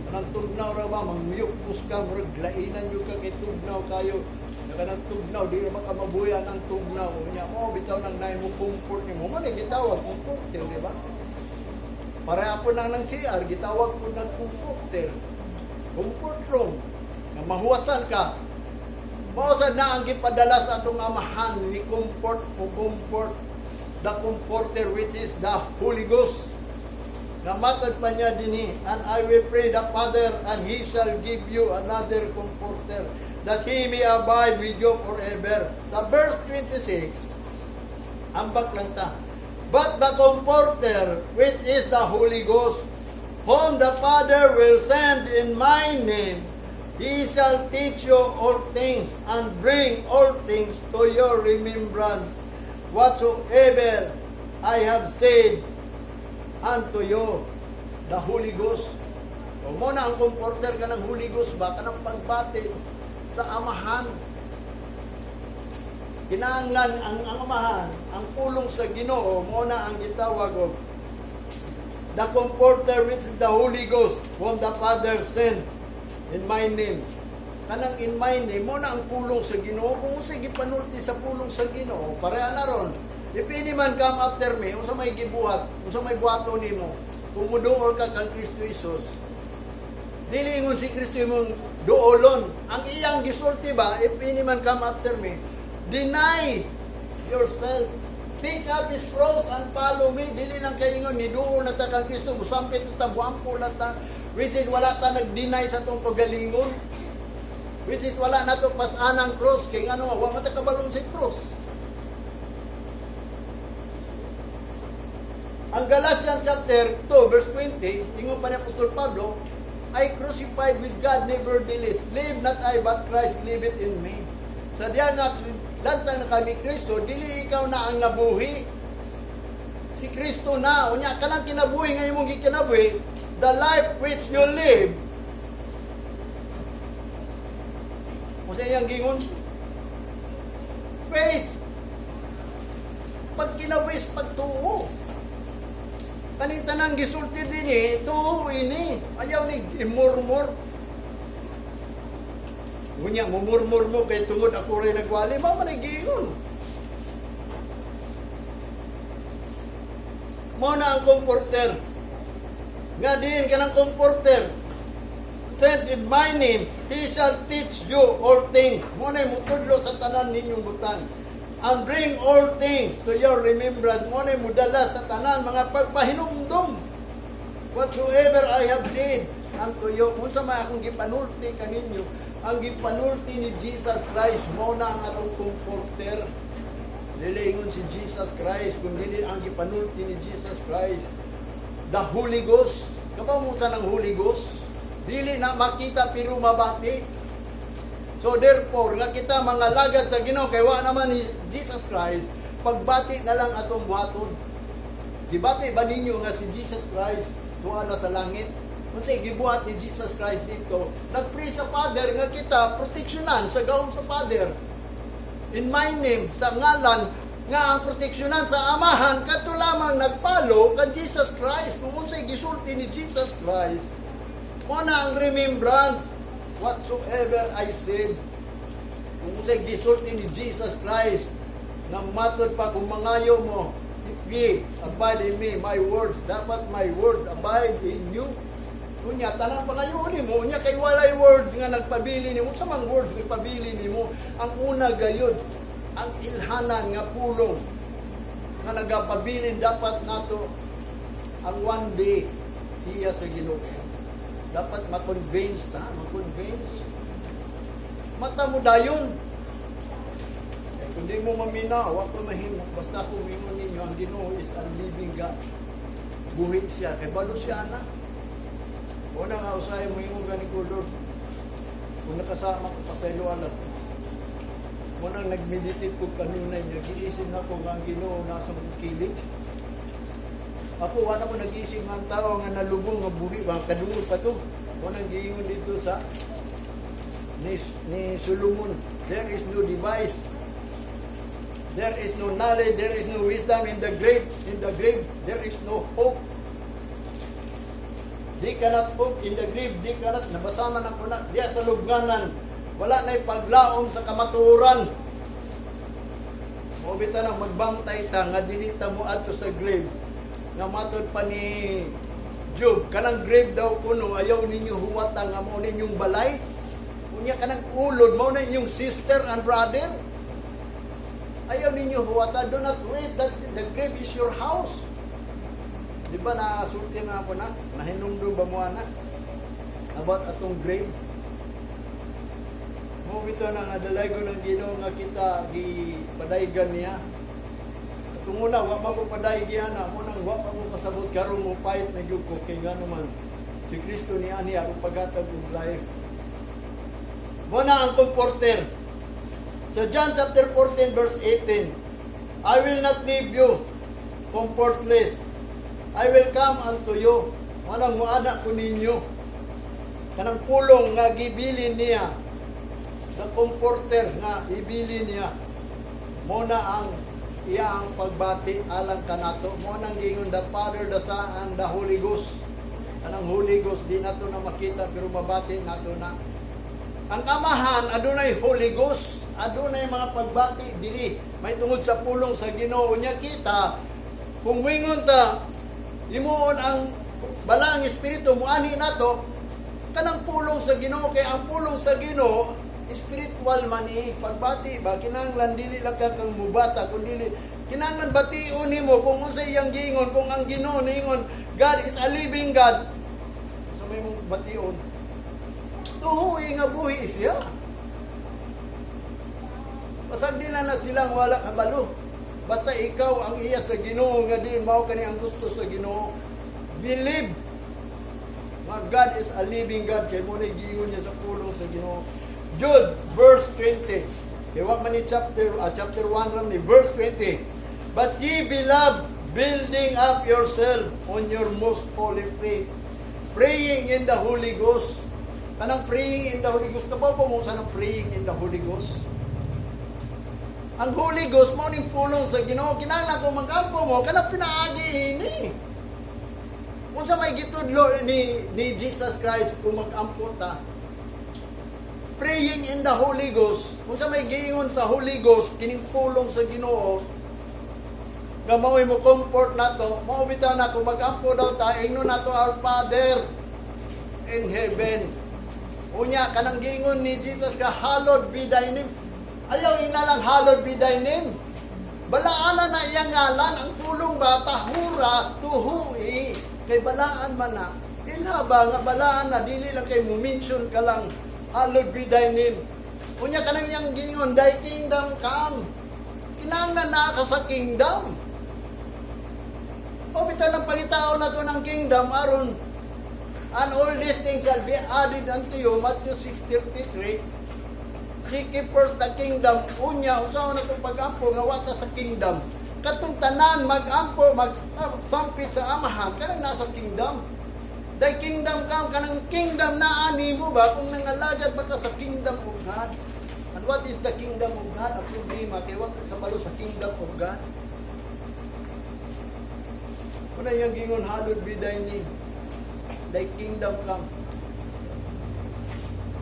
S1: Kanang tugnaw ra ba, mangyukos ka, murag lainan yun ka kay tugnaw kayo. Na kanang tugnaw, di ra ba ka mabuyan ang tugnaw? Unya mo bitaw nang nay mo comfort nimo man, eh, gitawag comforter, di ba? Pareha po na ng CR, gitawag po ng comforter. Comfort room. Nga mahuwasan ka. Mao sad na ang gipadala sa atong Amahan ni comfort o comfort, the comforter, which is the Holy Ghost. Nga matod pa niya dinhi, "And I will pray the Father, and He shall give you another comforter, that He may abide with you forever." Sa verse 26, ambak lang ta. "But the Comforter, which is the Holy Ghost, whom the Father will send in my name, He shall teach you all things and bring all things to your remembrance, whatsoever I have said unto you." The Holy Ghost. O mo na ang comforter ka ng Holy Ghost ba, kanang pagbati sa Amahan. Kinahanglan ang Amahan, ang pulong sa Ginoo, mo na ang gitawag og the Comforter, which is the Holy Ghost, whom the Father sent in my name. Kanang in my name, mo na ang pulong sa Ginoo. Kung unsay gipanulti sa pulong sa Ginoo, pareha na ron. "If any man come after me," unsa may gibuhat, unsa may buhaton nimo, kung muduol ka kang Kristo Jesus, dili ingon si Kristo imong duolon. Ang iyang gisulti ba, "If any man come after me, deny yourself. Take up his cross and follow me." Dili lang kay ingon, ni duol na ta kang Kristo, musampit na ta, muampo lang ta, which is wala ta nag-deny sa atong kagalingon. Which is wala na to pas-an ang cross, kay ngano, wa man ta kabalon sa cross. Ang Galatians chapter 2 verse 20, ingon pa ni Apostol Pablo, "I crucified with God, nevertheless live not I, but Christ liveth in me." Sa diyan nga lansa na kami Kristo, dili ikaw na ang nabuhi. Si Kristo na. Unya kanang kinabuhi nga imong gikinabuhi, the life which you live. Unsa iyang gingon? Faith. Pag kinabuhi is pagtuo. Kaning tanang gisulti dinhi, tuo ini. Ayaw ni imurmur. Unya, mumurmur mo kay tungod ako rin nagwali, mao man ay giingon. Mao na ang comforter. Nga diin ka ng comforter. "Sent in my name, he shall teach you all things." Mo na mutudlo sa tanan ninyong butang. "And bring all things to your remembrance." Mo na mudala sa tanan mga pagpahinumdum. "Whatsoever I have said unto you." Unsa man akong gipanulti kaninyo, ang gipanulti ni Jesus Christ, mo na ang atong comforter. Dili ingon si Jesus Christ, kung dili ang gipanulti ni Jesus Christ. The Holy Ghost. Kabaw mo sa ng Holy Ghost? Dili na makita pero mabati. So therefore, nga kita mga lagad sa Ginoo kay wa naman ni Jesus Christ, pagbati na lang atong buhaton. Gibati ba ninyo nga si Jesus Christ tuwa na sa langit? Unsay gibuhat ni Jesus Christ dito? Nagpray sa Father nga kita proteksyonan sa gahom sa Father. "In my name," sa ngalan nga ang proteksyonan sa Amahan kadto lamang nagpalo kan Jesus Christ, kung unsay gisulti ni Jesus Christ. Mo na ang remembrance. Whatsoever I said." Kung unsay gisulti ni Jesus Christ, nga matod pa kung mangayo mo, "If ye abide in me, my words," dapat my words abide in you. Unya, tanang pangayo nimo, unya kay walay words nga nagpabili nimo. Sa mang words nagpabili nimo, ang una gayud, ang ilhanan nga pulong nga nagapabilin dapat nato ang one day iya sa Ginoo. Dapat ma-convince ta, ma-convince. Mata mo dayon. Eh, kung di mo maminaw, wa ko mahimo. Basta kung mingon ninyo, ang Ginoo is a living God. Buhi siya. Kay balo siya, anak. Una nga, usahay mo ingon gani ko, "Lord, kung nakasama ko, pasaylo alam." Muna nag-meditate ko kanunay niya, giisip na ko nga ang Ginoo nasa mong kilid. Ako, wala ko nag-iisip nga ang tao nga nalubong nga buhi, mga kadungod pa to. Wala giingon dito sa ni Solomon, there is no device. There is no knowledge, there is no wisdom in the grave. In the grave, there is no hope. They cannot hope in the grave, they cannot, nabasa man ako na, diya sa lubnganan, wala na paglaom sa kamatuoran. Mao bitaw nang magbantay ta nga dili ta mo adto sa grave. Nga matod pa ni Job, kanang grave daw kuno ayaw ninyo huwata nga mao ninyong balay. Unya kanang ulod mao na inyong sister and brother. Ayaw ninyo huwata, do not wait that the grave is your house. Di ba nasulti na ako na? Nahinumdum ba mo ana? About atong grave? Mo bitaw na nga dalaygon ng Ginoo nga kita gipadaygan niya. Atong una wa man ko padaygi ana, mo nang wa pa mo kasabot karon mo fight na gyud ko kay ngano man si Kristo ni ani ako paghatag og life. Mo na ang Comforter. Sa John chapter 14 verse 18, "I will not leave you comfortless. I will come unto you." Manang muana ko ninyo. Kanang pulong nga gibilin niya. The Comforter nga ibili niya. Mo na ang iya ang pagbati alang kanato. Mo nang giingon the Father, the Son, and the Holy Ghost. Kanang Holy Ghost di nato na makita pero mabati nato na. Ang Amahan adunay Holy Ghost, adunay mga pagbati dili may tungod sa pulong sa Ginoo. Nya kita kung wingon ta imuon ang Balaang Espiritu muanhi nato kanang pulong sa Ginoo, kay ang pulong sa Ginoo spiritual man ni pagbati ba. Kinahanglan dili lang ka kang mubasa kun dili kinahanglan bation nimo kung unsa iyang giingon. Kung ang Ginoo niingon God is a living God, sa may mong bation tuhuy nga buhi siya. Pasag nila na silang wala kabalo. Basta ikaw ang iya sa Ginoo nga diin mao kani ang gusto sa Ginoo. Believe nga God is a living God kay mo na giingon niya sa pulong sa Ginoo. Jude verse 20. Kay wa man ni chapter 1 ram ni verse 20. "But ye beloved, building up yourself on your most holy faith, praying in the Holy Ghost." Kanang praying in the Holy Ghost, kabaw po mo sa nang praying in the Holy Ghost? Ang Holy Ghost mao ning pulong sa Ginoo. Kinahanglan kung mag-ampo mo kanang pinaagi ini. Unsa may gitudlo ni Jesus Christ kung mag-ampo ta? Praying in the Holy Ghost. Unsa may giingon sa Holy Ghost kining pulong sa Ginoo nga mao'y mo comfort nato? Mao bitaw na kung mag-ampo daw ta, ingnon nato, "Our Father in heaven." Unya kanang giingon ni Jesus ka, "Hallowed be thy name." Ayaw ina lang, "Hallowed be thy name." Balaan na iyang ngalan, ang pulong ba, tahura, tuhui, kay balaan man na. Ilha ba nga balaan na, dili lang kay mo mention ka lang, "Hallowed be thy name." Unya kanang iyang giingon, "Thy kingdom come." Kinahanglan na ka sa kingdom. O bitaw ng pangitao na to ng kingdom aron "And all these things shall be added unto you," Matthew 6:33. Seek ye first the kingdom. Unya, usaw na itong pag-ampo nga wata sa kingdom. Katong tanan mag-ampo, mag sampit sa Amahan, kanang nasa kingdom. "Thy kingdom come," kanang kingdom na ani mo ba kung nangalagad ba ka sa kingdom of God? And what is the kingdom of God? Ang problema, kay wa ka kabalo sa kingdom of God. Una yung gingon, "Hallowed be thy name. Thy kingdom come."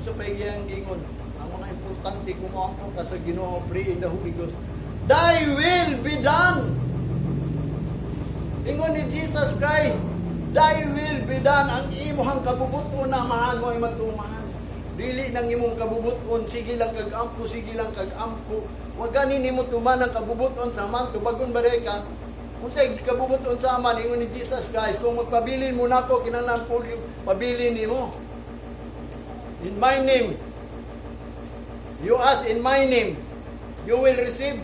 S1: Unsa pa iyang gingon? Ang mga importante kung moampo ka sa Ginoo, pray in the Holy Ghost. Thy will be done. Ingon ni Jesus Christ, "Thy will be done." Ang imuhang kabubuton na Amahan mo ay matuman. Dili nang imong kabubuton, sige lang kag ampo, sige lang kag ampo. Wa gani nimo tuman ang kabubuton sa Amahan, tubagon ba ka? Kung sa kabubuton sa Amahan, ingon ni Jesus Christ, kung magpabilin mo nako, kinahanglan po pabilin nimo. In my name, you ask in my name, you will receive.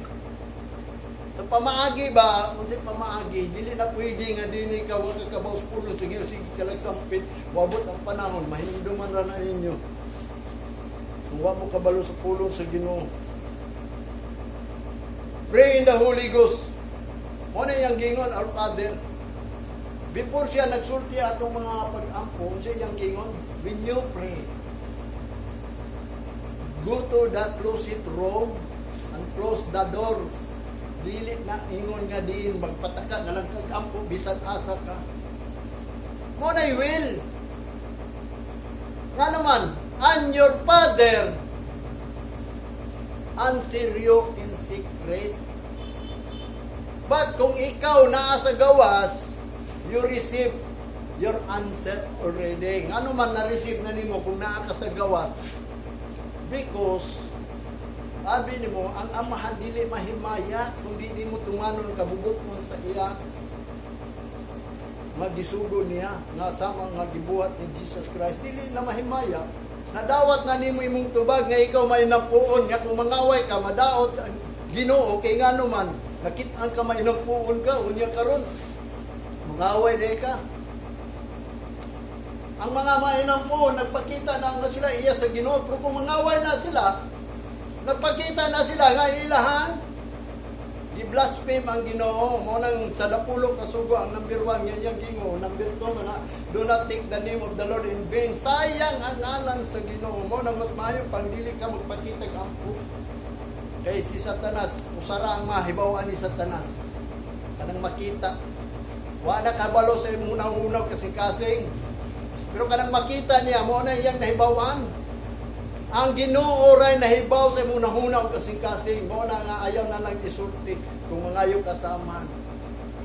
S1: Sa pamaagi ba, kung sa pamaagi, dili na pwede nga dini ka, wa ka kabaw sa pulong, sige, sige ka lang sampit, wabot ang panahon, mahinumduman ra na ninyo. Kung wa mo kabalo sa pulong sa Ginoo. Pray in the Holy Ghost. Mo na iyang gingon, "Our Father." Before siya nagsulti atong mga pag-ampo, unsa iyang gingon? When you pray, go to the closet room and close the door. Dili na ingon nga diin magpataka na lang kag ampo bisan asa ka. Mo na will. Nga naman, and your Father answer you in secret. But kung ikaw naa sa gawas, you receive your answer already. Ngano man na-receive na nimo kung naa ka sa gawas? Because sabi nimo, ang Amahan dili mahimaya kung di mo tumanon kabubuton sa iya magisugo niya nga sama nga gibuhat ni Jesus Christ, dili na mahimaya. Nadawat na nimo imong tubag nga ikaw may nampuon, nga kung mangaway ka, madaot ang Ginoo, kay ngano man nakit-an ka, may nampuon ka, unya karon mangaway day ka. Ang mga mainampuon, nagpakita na nga sila iya sa Ginoo, pero kung mangaway na sila, nagpakita na sila nga ilahan gi-blaspheme ang Ginoo. Mo nang sa napulo ka sugo, ang number 1 nga iyang gingo, number 2 na, do not take the name of the Lord in vain. Sayang ang ngalan sa Ginoo. Mo nang mas maayo pang dili ka magpakita ampo. Kay si Satanas, usara ang mahibaw-an ni Satanas. Kanang makita. Wa na kabalo sa imong hunahuna kasing-kasing. Pero kanang makita niya, mo na iyang nahibaw-an. Ang Ginoo ray nahibaw sa imong hunahuna ug kasing-kasing. Mo na nga ayaw na lang isulti kung mangayo ka sa Amahan.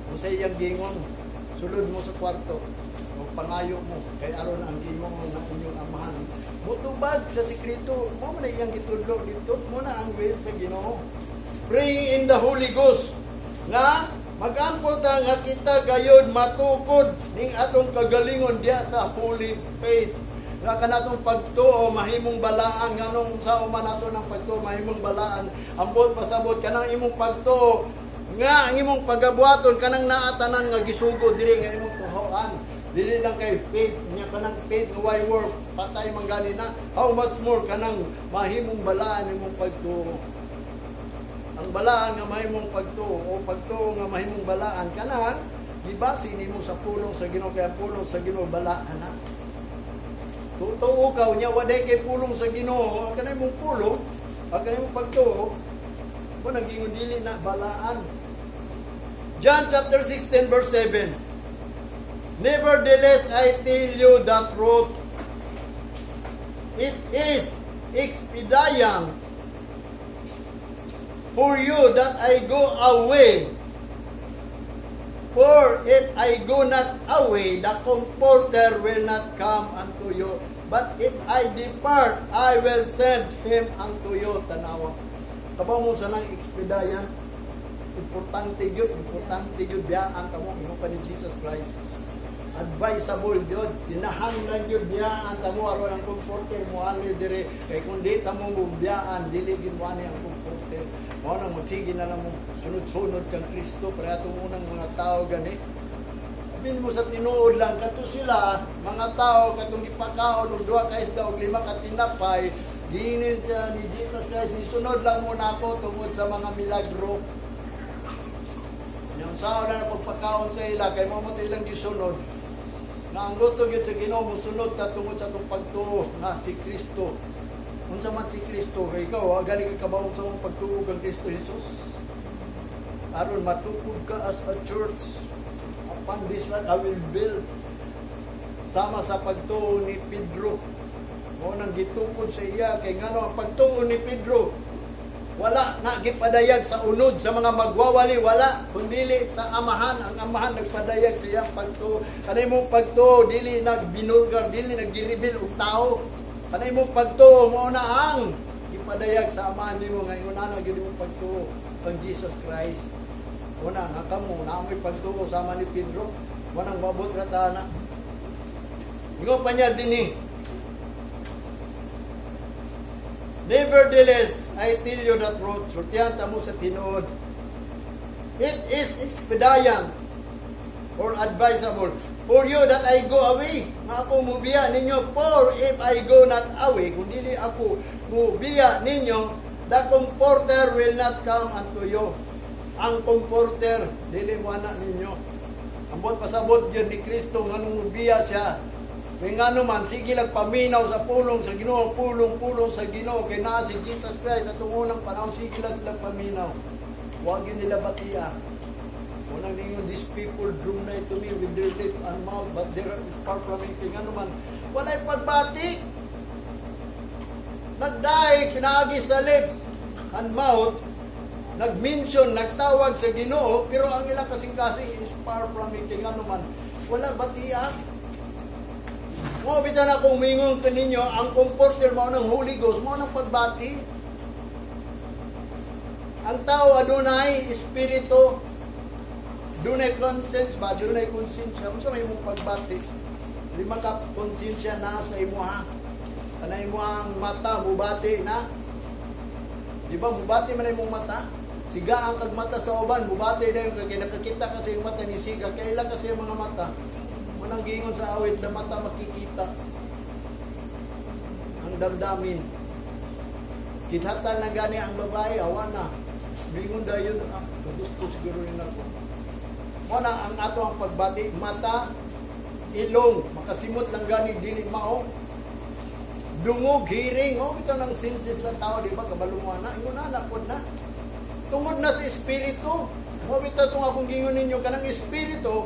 S1: Kung sa iyang gingon, sulod mo sa kwarto o pangayo mo kay aron ang Ginoo nga inyong Amahan mutubag sa sekreto. Mo man na iyang gitudlo dito, mo na ang will sa Ginoo. Praying in the Holy Ghost nga magampo ta nga kita gayod matukod ning atong kagalingon diya sa holy faith, nga kanatong pagtuo mahimong balaan. Nganong sa man nato ng pagtuo mahimong balaan? Ambot pasabot, kanang imong pagtuo nga ang imong pagabuhaton, kanang naatanan nga gisugo diri nga imong tuhoan, dili lang kay faith nya. Kanang faith nga way work, patay man gani na. How much more kanang mahimong balaan imong pagtuo? Ang balaan nga mahimong pagtuo o pagtuo nga mahimong balaan, kanang gibase nimo sa pulong sa Ginoo, kay ang pulong sa Ginoo balaan na. Tutuo ka unya waday kay pulong sa Ginoo, ang kanay mong pulong, ang kanay mong pagtuo mo naging dili na balaan. John chapter 16 verse 7. Nevertheless, I tell you the truth. It is expedient for you that I go away. For if I go not away, the Comforter will not come unto you. But if I depart, I will send him unto you. Tanawa. Kabaw mo sa nang expedient. Importante yun. Importante yun. Biyaan ka mo. Ingon pa ni Jesus Christ. Advisable yun. Kinahanglan yun. Biyaan ka mo. Aron ang Comforter mo ani dire. Kay kung di ta mo biyaan, dili gid mo ani ang Comforter. Mao nang magsige na lang mo sunod-sunod kang Kristo para atong unang mga tao gani. Sabihin mo sa tinuod lang, kato sila, mga tao, katong gipakaon og duha ka isda og lima ka tinapay, giingnan siya ni Jesus Christ, nisunod lang mo na ako tungod sa mga milagro. Yang sao na pagpakaon sa ila, kay mo mo ilang gisunod. Na ang gusto gyud sa Ginoo, musunod ta tungod sa atong pagtuo nga si Kristo. Unsa man si Kristo? Kay ikaw, wa gani ka kabaw sa mong pagtuo kang Kristo Jesus. Aron matukod ka as a church. Upon this rock I will build. Sama sa pagtuo ni Pedro. Mao nang gitukod sa iya kay ngano ang pagtuo ni Pedro wala na gipadayag sa unod sa mga magwawali, wala kundili sa Amahan. Ang Amahan nagpadayag sa iyang pagtuo. Kanay mong pagtuo dili nagbinulgar, dili naggireveal og tao. Kanay mong pagtuo mao na ang gipadayag sa Amahan nimo nga ingon ana gyud imong pagtuo kang Jesus Christ. Una nga kamo naa mo'y pagtuo sama ni Pedro, wanang mabot ra ta na. Ingon pa niya dinhi, "Nevertheless, I tell you the truth." Sultihan ta mo sa tinuod. "It is expedient or advisable for you that I go away." Nga ako mubiya ninyo. "For if I go not away," kung dili ako mubiya ninyo, "the Comforter will not come unto you." Ang Comforter, dili mo na ninyo. Ambot pasabot yun ni Kristo nganong mubiya siya. Kay ngano man, sige lang paminaw sa pulong sa Ginoo, pulong, pulong sa Ginoo. Kay naa si Jesus Christ sa tungunang panahon, sige lang sila paminaw. Huwag yun nila batia. Unang ningon, "These people draw nigh to me with their lips and mouth, but their heart is far from me." Kay ngano man, walay pagbati. Nagdaig, pinaagi sa lips and mouth, nag-mention, nagtawag sa Ginoo, pero ang ilang kasing-kasing is far from me. Kay ngano man, wala batia. Mo bitaw na kung mingon kaninyo, ang Comforter mao ng Holy Ghost, mao ng pagbati. Ang tao adunay espiritu, dunay conscience ba, dunay konsensya. Unsa may imong pagbati? Lima ka konsensya na sa imuha. Kanay mo ang mata mubati na. Di ba mubati man imong mata? Siga ang kag mata sa uban, mubati dayon kay nakakita kasi yung mata ni siga, kaila kasi yung mga mata. Manang gingon sa awit, sa mata makikita ang damdamin. Kithatan na gani ang babae, awa na. Bingon dayon, ah, gusto siguro rin ako. Mo na ang ato ang pagbati, mata, ilong, makasimot lang gani dili mao. Dungog, hearing, oh, bitaw ng senses sa tao, di ba, kabalo mo na, ingon na, pod na. Tungod na sa espiritu, mo bitaw itong akong gingon ninyo, kanang espiritu,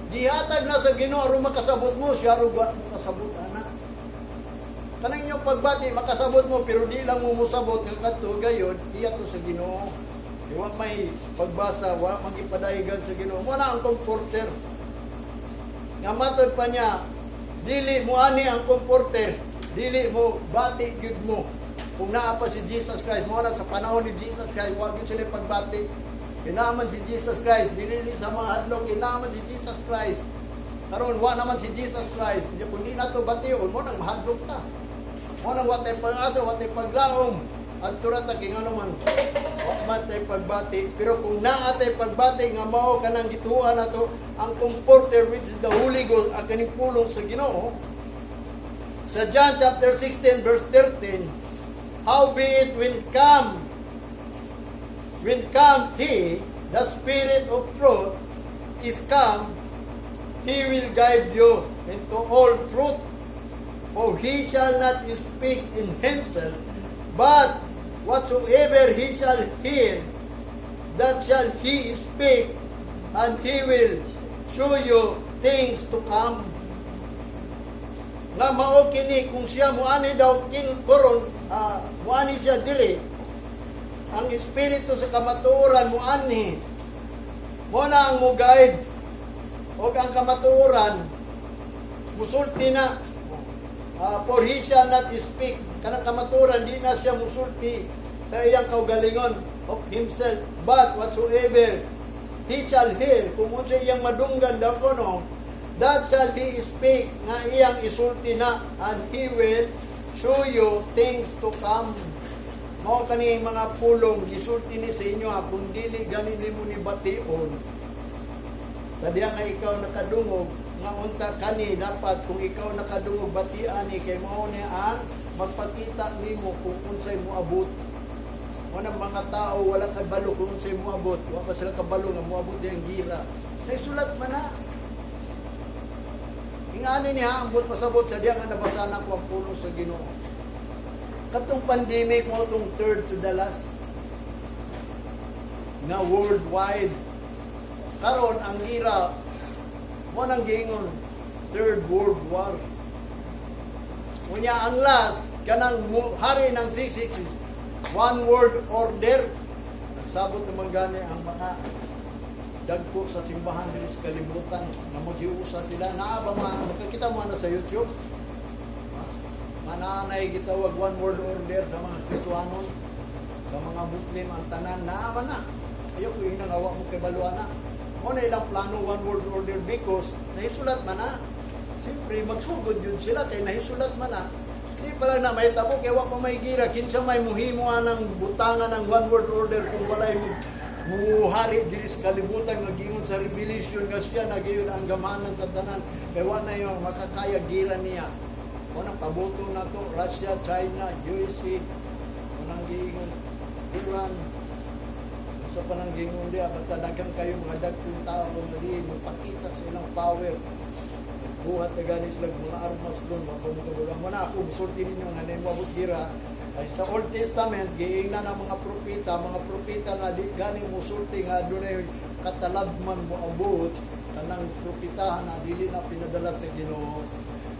S1: gihatag na sa Ginoo aron makasabot mo, siya aron wa mo kasabot ana. Kanang inyong pagbati makasabot mo pero di lang mo mosabot nga kadto gayon iya to sa Ginoo. Di wa may pagbasa, wa magipadayagan sa Ginoo. Mo na ang Comforter. Nga matod pa niya, dili mo ani ang Comforter, dili mo bati gyud mo. Kung naa pa si Jesus Christ, mo na sa panahon ni Jesus Christ, wa gyud sila pagbati. Kinaman si Jesus Christ, dili sa mga hadlok, kinaman si Jesus Christ. Karon wa naman si Jesus Christ. Kung di nato bation, mo nang mahadlok ta. Mo nang wa tay pag-asa, wa tay paglaom. Adto ra ta kay ngano man wa man tay pagbati. Pero kung naa tay pagbati nga mao kanang gituan nato ang Comforter, which is the Holy Ghost, ang kaning pulong sa Ginoo. Sa John chapter 16 verse 13, "Howbeit when come he, the Spirit of truth, is come, he will guide you into all truth. For he shall not speak in himself, but whatsoever he shall hear, that shall he speak, and he will show you things to come." Nga mao kini kung siya muani daw kin koron, muani siya diri, ang espiritu sa kamatuoran muanhi, mo na ang mo guide og ang kamatuoran musulti na. For he shall not speak, kanang kamatuoran di na siya musulti sa iyang kaugalingon, of himself, but whatsoever he shall hear, kung unsa iyang madunggan daw kono, that shall he speak, nga iyang isulti na, and he will show you things to come. Mao kani mga pulong gisulti ni sa inyo ha, kung dili gani nimo ni bation sa diya nga ikaw nakadungog nga unta kani dapat kung ikaw nakadungog batian ni kay mao ni ang magpakita nimo kung unsay moabot. Wala mga tao wala kabalo kung unsay moabot. Wa pa sila kabalo nga moabot diyang gira. Nagsulat man na. Ingani niya ang buot pasabot sa diya nga nabasa na ko ang pulong sa Ginoo. Katong pandemic mo tong third to the last nga worldwide. Karon ang gira mo nang giingon third world war. Unya ang last, kanang hari ng 666, one world order. Nagsabot naman gani ang mga dagko sa simbahan diri sa kalibutan na maghiusa sila. Naa ba mga makakita mo na sa YouTube? Mananay gitawag one world order sa mga Kristohanon, sa mga Muslim, ang tanan naa man na. Ayaw ko yung awa mo kay baluan na. Mo na ilang plano, one world order, because nahisulat man na. Siyempre magsugod yun sila kay nahisulat man na. Di pa lang na may tabo kay wa pa may gira, kinsa may muhimo ng butangan ng one world order kung walay mo muhari diri sa kalibutan nga giingon sa Revelation nga siya na gyud ang gamanan sa tanan, kay wa na yung makakaya gira niya. Unang pabuto na to, Russia, China, USA, unang giingon, Iran, sa panang giingon diya, basta daghang kayo mga dagkong tao nga di magpakita sa ilang power. Buhat na gani sila mga armas doon, mga pamukabula. Muna ako, musulti ninyo nga na abot gira, ay sa Old Testament, giingnan ng mga propeta nga di gani musulti nga dunay katalagman mo abot, kanang propetahan na dili na pinadala sa Ginoo.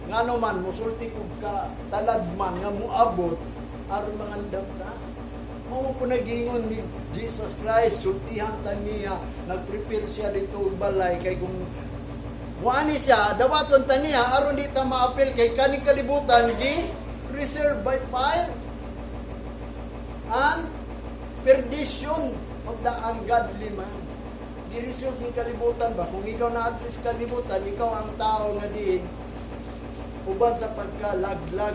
S1: Ngano man musulti kog ka talagman nga moabot aron mangandam ta. Mao po nagingon ni Jesus Christ, sultihan ta niya, nagprepare siya dito og balay kay kung muani siya, dawaton ta niya aron di ta maapil kay kaning kalibutan gi reserved by fire and perdition of the ungodly man. Gi-reserve ng kalibutan ba? Kung ikaw na address kalibutan, ikaw ang tao nga diin uban sa pagkalaglag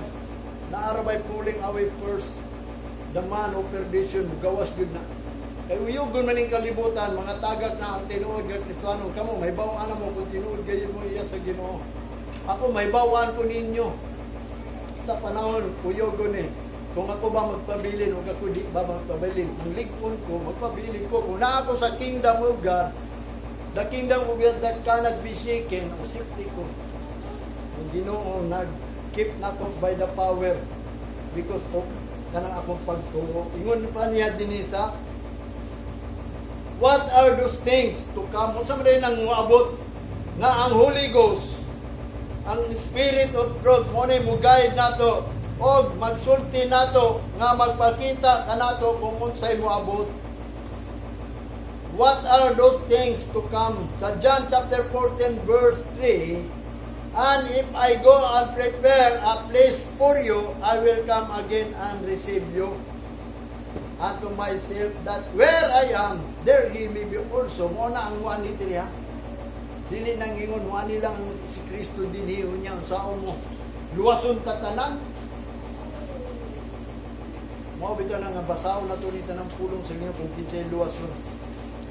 S1: na by pulling away first the man of perdition, gawas gyud na. Kay uyog man ning kalibutan, mga tagak na ang tinuod nga Kristiyano kamo, may bawaan na mo kung tinuod gayud mo iya sa Ginoo. Ako may bawaan ko ninyo sa panahon uyogon eh. Kung ako ba magpabilin o ako di ba magpabilin, kung lig-on ko, magpabilin ko. Kung naa ako sa kingdom of God, the kingdom of God that cannot be shaken, o safety ko. Ang Ginoo nag-keep na ko by the power because of kanang akong pagtuo. Ingon pa niya dinhi sa what are those things to come? Unsa man ang moabot nga ang Holy Ghost, ang Spirit of Truth, mo ni mo guide nato og magsulti nato nga magpakita kanato kung unsay moabot. What are those things to come? Sa John chapter 14 verse 3, "And if I go and prepare a place for you, I will come again and receive you unto myself, that where I am, there ye may be also." Mo na ang muan ni diri ha. Dili nang ingon muan lang si Kristo dinhi unya saon mo. Luwason ta tanan. Mao bitaw na nga basahon nato ni tanang pulong sa Ginoo kung kinsay luwason.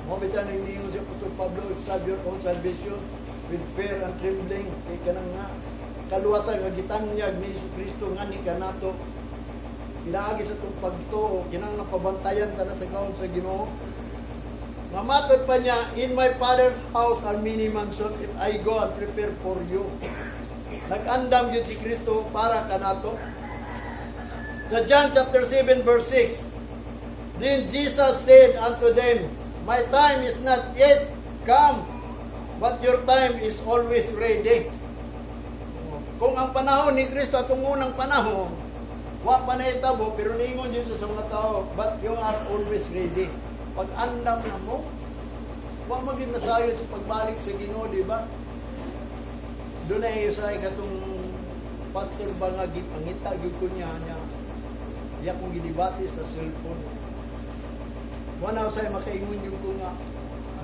S1: Mao bitaw nang niingon si Apostol Pablo, "Strive your own salvation with fear and trembling," kay kanang nga kaluwasan nga gitanyag ni Hesus Kristo nga ni kanato pinaagi sa itong pagtuo, kinang napabantayan ta na sa gahom sa Ginoo. Mamatod pa niya, "In my Father's house are many mansions, if I go and prepare for you." Nag-andam yun si Kristo para kanato. Sa John chapter 7 verse 6, "Then Jesus said unto them, 'My time is not yet come, but your time is always ready.'" Kung ang panahon ni Kristo atong unang panahon, wa pa na itabo, pero niingon Jesus sa mga tao, "But you are always ready." Pag andam na mo, wa mo gyud nasayod sa pagbalik sa Ginoo, di ba? Doon ay usahay katong pastor ba nga gipangita gyud ko niya niya. Iya kong gidibate sa cellphone. Wa na usay makaingon gyud ko nga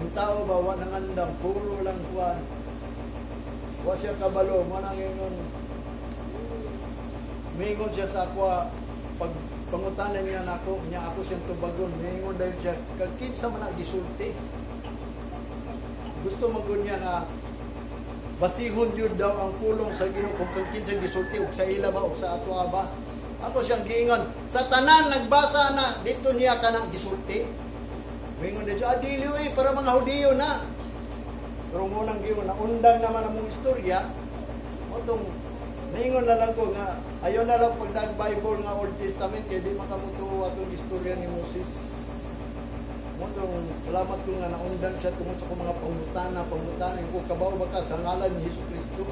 S1: ang tao ba wa nangandam, puro lang kuan. Wa siya kabalo, mo nang ingon. Mingon siya sa ako, pag pangutanan niya nako, niya ako siyang tubagon, mingon dahil siya, kag kinsa man ang gisulti. Gusto man niya nga basihon jud daw ang pulong sa Ginoo kung kang kinsa gisulti, ug sa ila ba ug sa ato ba. Ako siyang giingon, sa tanan nagbasa na dito niya kanang gisulti. Mingon din siya, ah, dili eh, para mga Hudiyo na. Pero munang giingon, naundang naman ang mong istorya, motong naingon na lang ko nga ayaw na lang pagdag Bible nga Old Testament kay di makamutuo atong istorya ni Moses. Motong salamat ko nga naundan siya tungod sa akong mga pangutana, pangutana ko kabaw ba ka sa ngalan ni Hesus Kristo.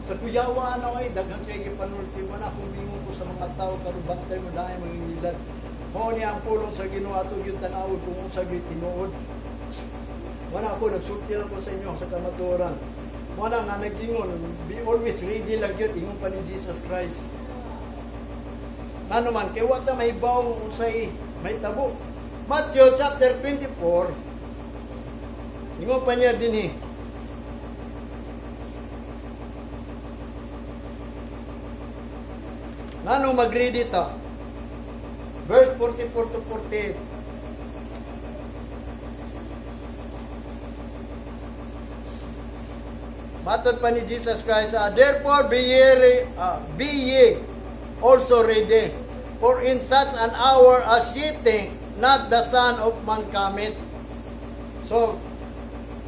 S1: Sa kuyawa ano ay daghan kay gipanulti mo na kung bingon ko sa mga tao karon, bantay mo dahil mga edad. Mao ni ang pulong sa Ginoo, ato gyud tan-awon kung unsa gyud tinuod. Wala ako, nagsulti lang ko sa inyo sa kamatuoran. Wala nga nag-ingon, be always ready lang yun, ingon pa ni Jesus Christ. Ngano man, kay wa ta mahibaw unsay mahitabo. Matthew chapter 24, ingon pa niya dinhi. Ngano mag-ready ta? Verse 44 to 48. Matod pa ni Jesus Christ, "Therefore be ye also ready, for in such an hour as ye think not, the Son of Man cometh." So,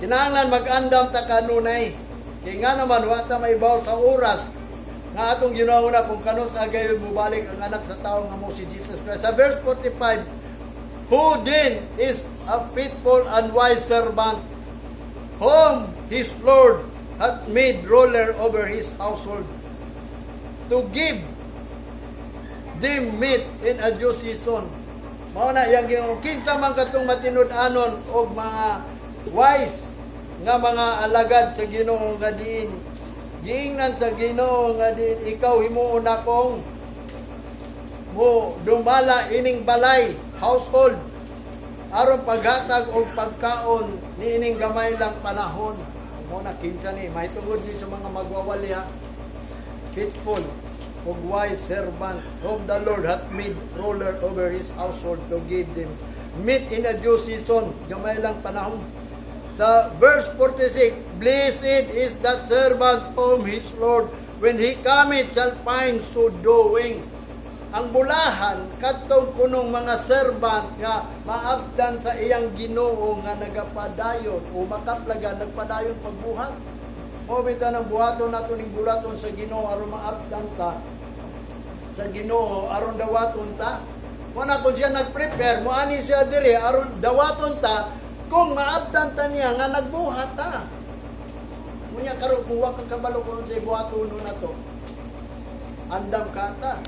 S1: kinahanglan mag-andam ta kanunay. Kay nga naman, wa ta maibaw sa oras nga atong ginawa na kung kanus agay mubalik ang Anak sa Tao nga mo si Jesus Christ. Sa verse 45, "Who then is a faithful and wise servant, whom his Lord hath made ruler over his household, to give them meat in a due season?" Mao na iyang gingon, kinsa man katong matinud-anon og mga wise nga mga alagad sa Ginoo nga diin giingnan sa Ginoo nga diin ikaw himuon akong mo dumala ining balay, household, aron paghatag og pagkaon niining gamay lang panahon. Mo na kinsa ni mahitungod ni sa mga magwawali ha. Faithful ug wise servant whom the Lord hath made ruler over his household to give them meat in a due season, gamay lang panahon. Sa verse 46, "Blessed is that servant whom his Lord, when he cometh, shall find so doing." Ang bulahan kadtong kunong mga servant nga maabdan sa iyang Ginoo nga nagapadayon o makaplagan nagpadayon pagbuhat. Mao bitaw nang buhaton nato ning bulaton sa Ginoo aron maabdan ta sa Ginoo, aron dawaton ta. Wala kung siya nag-prepare, moani siya diri aron dawaton ta kung maabdan ta niya nga nagbuhat ta. Munya karon kung wa ka kabalo kung unsay buhaton na to, andam ka ta.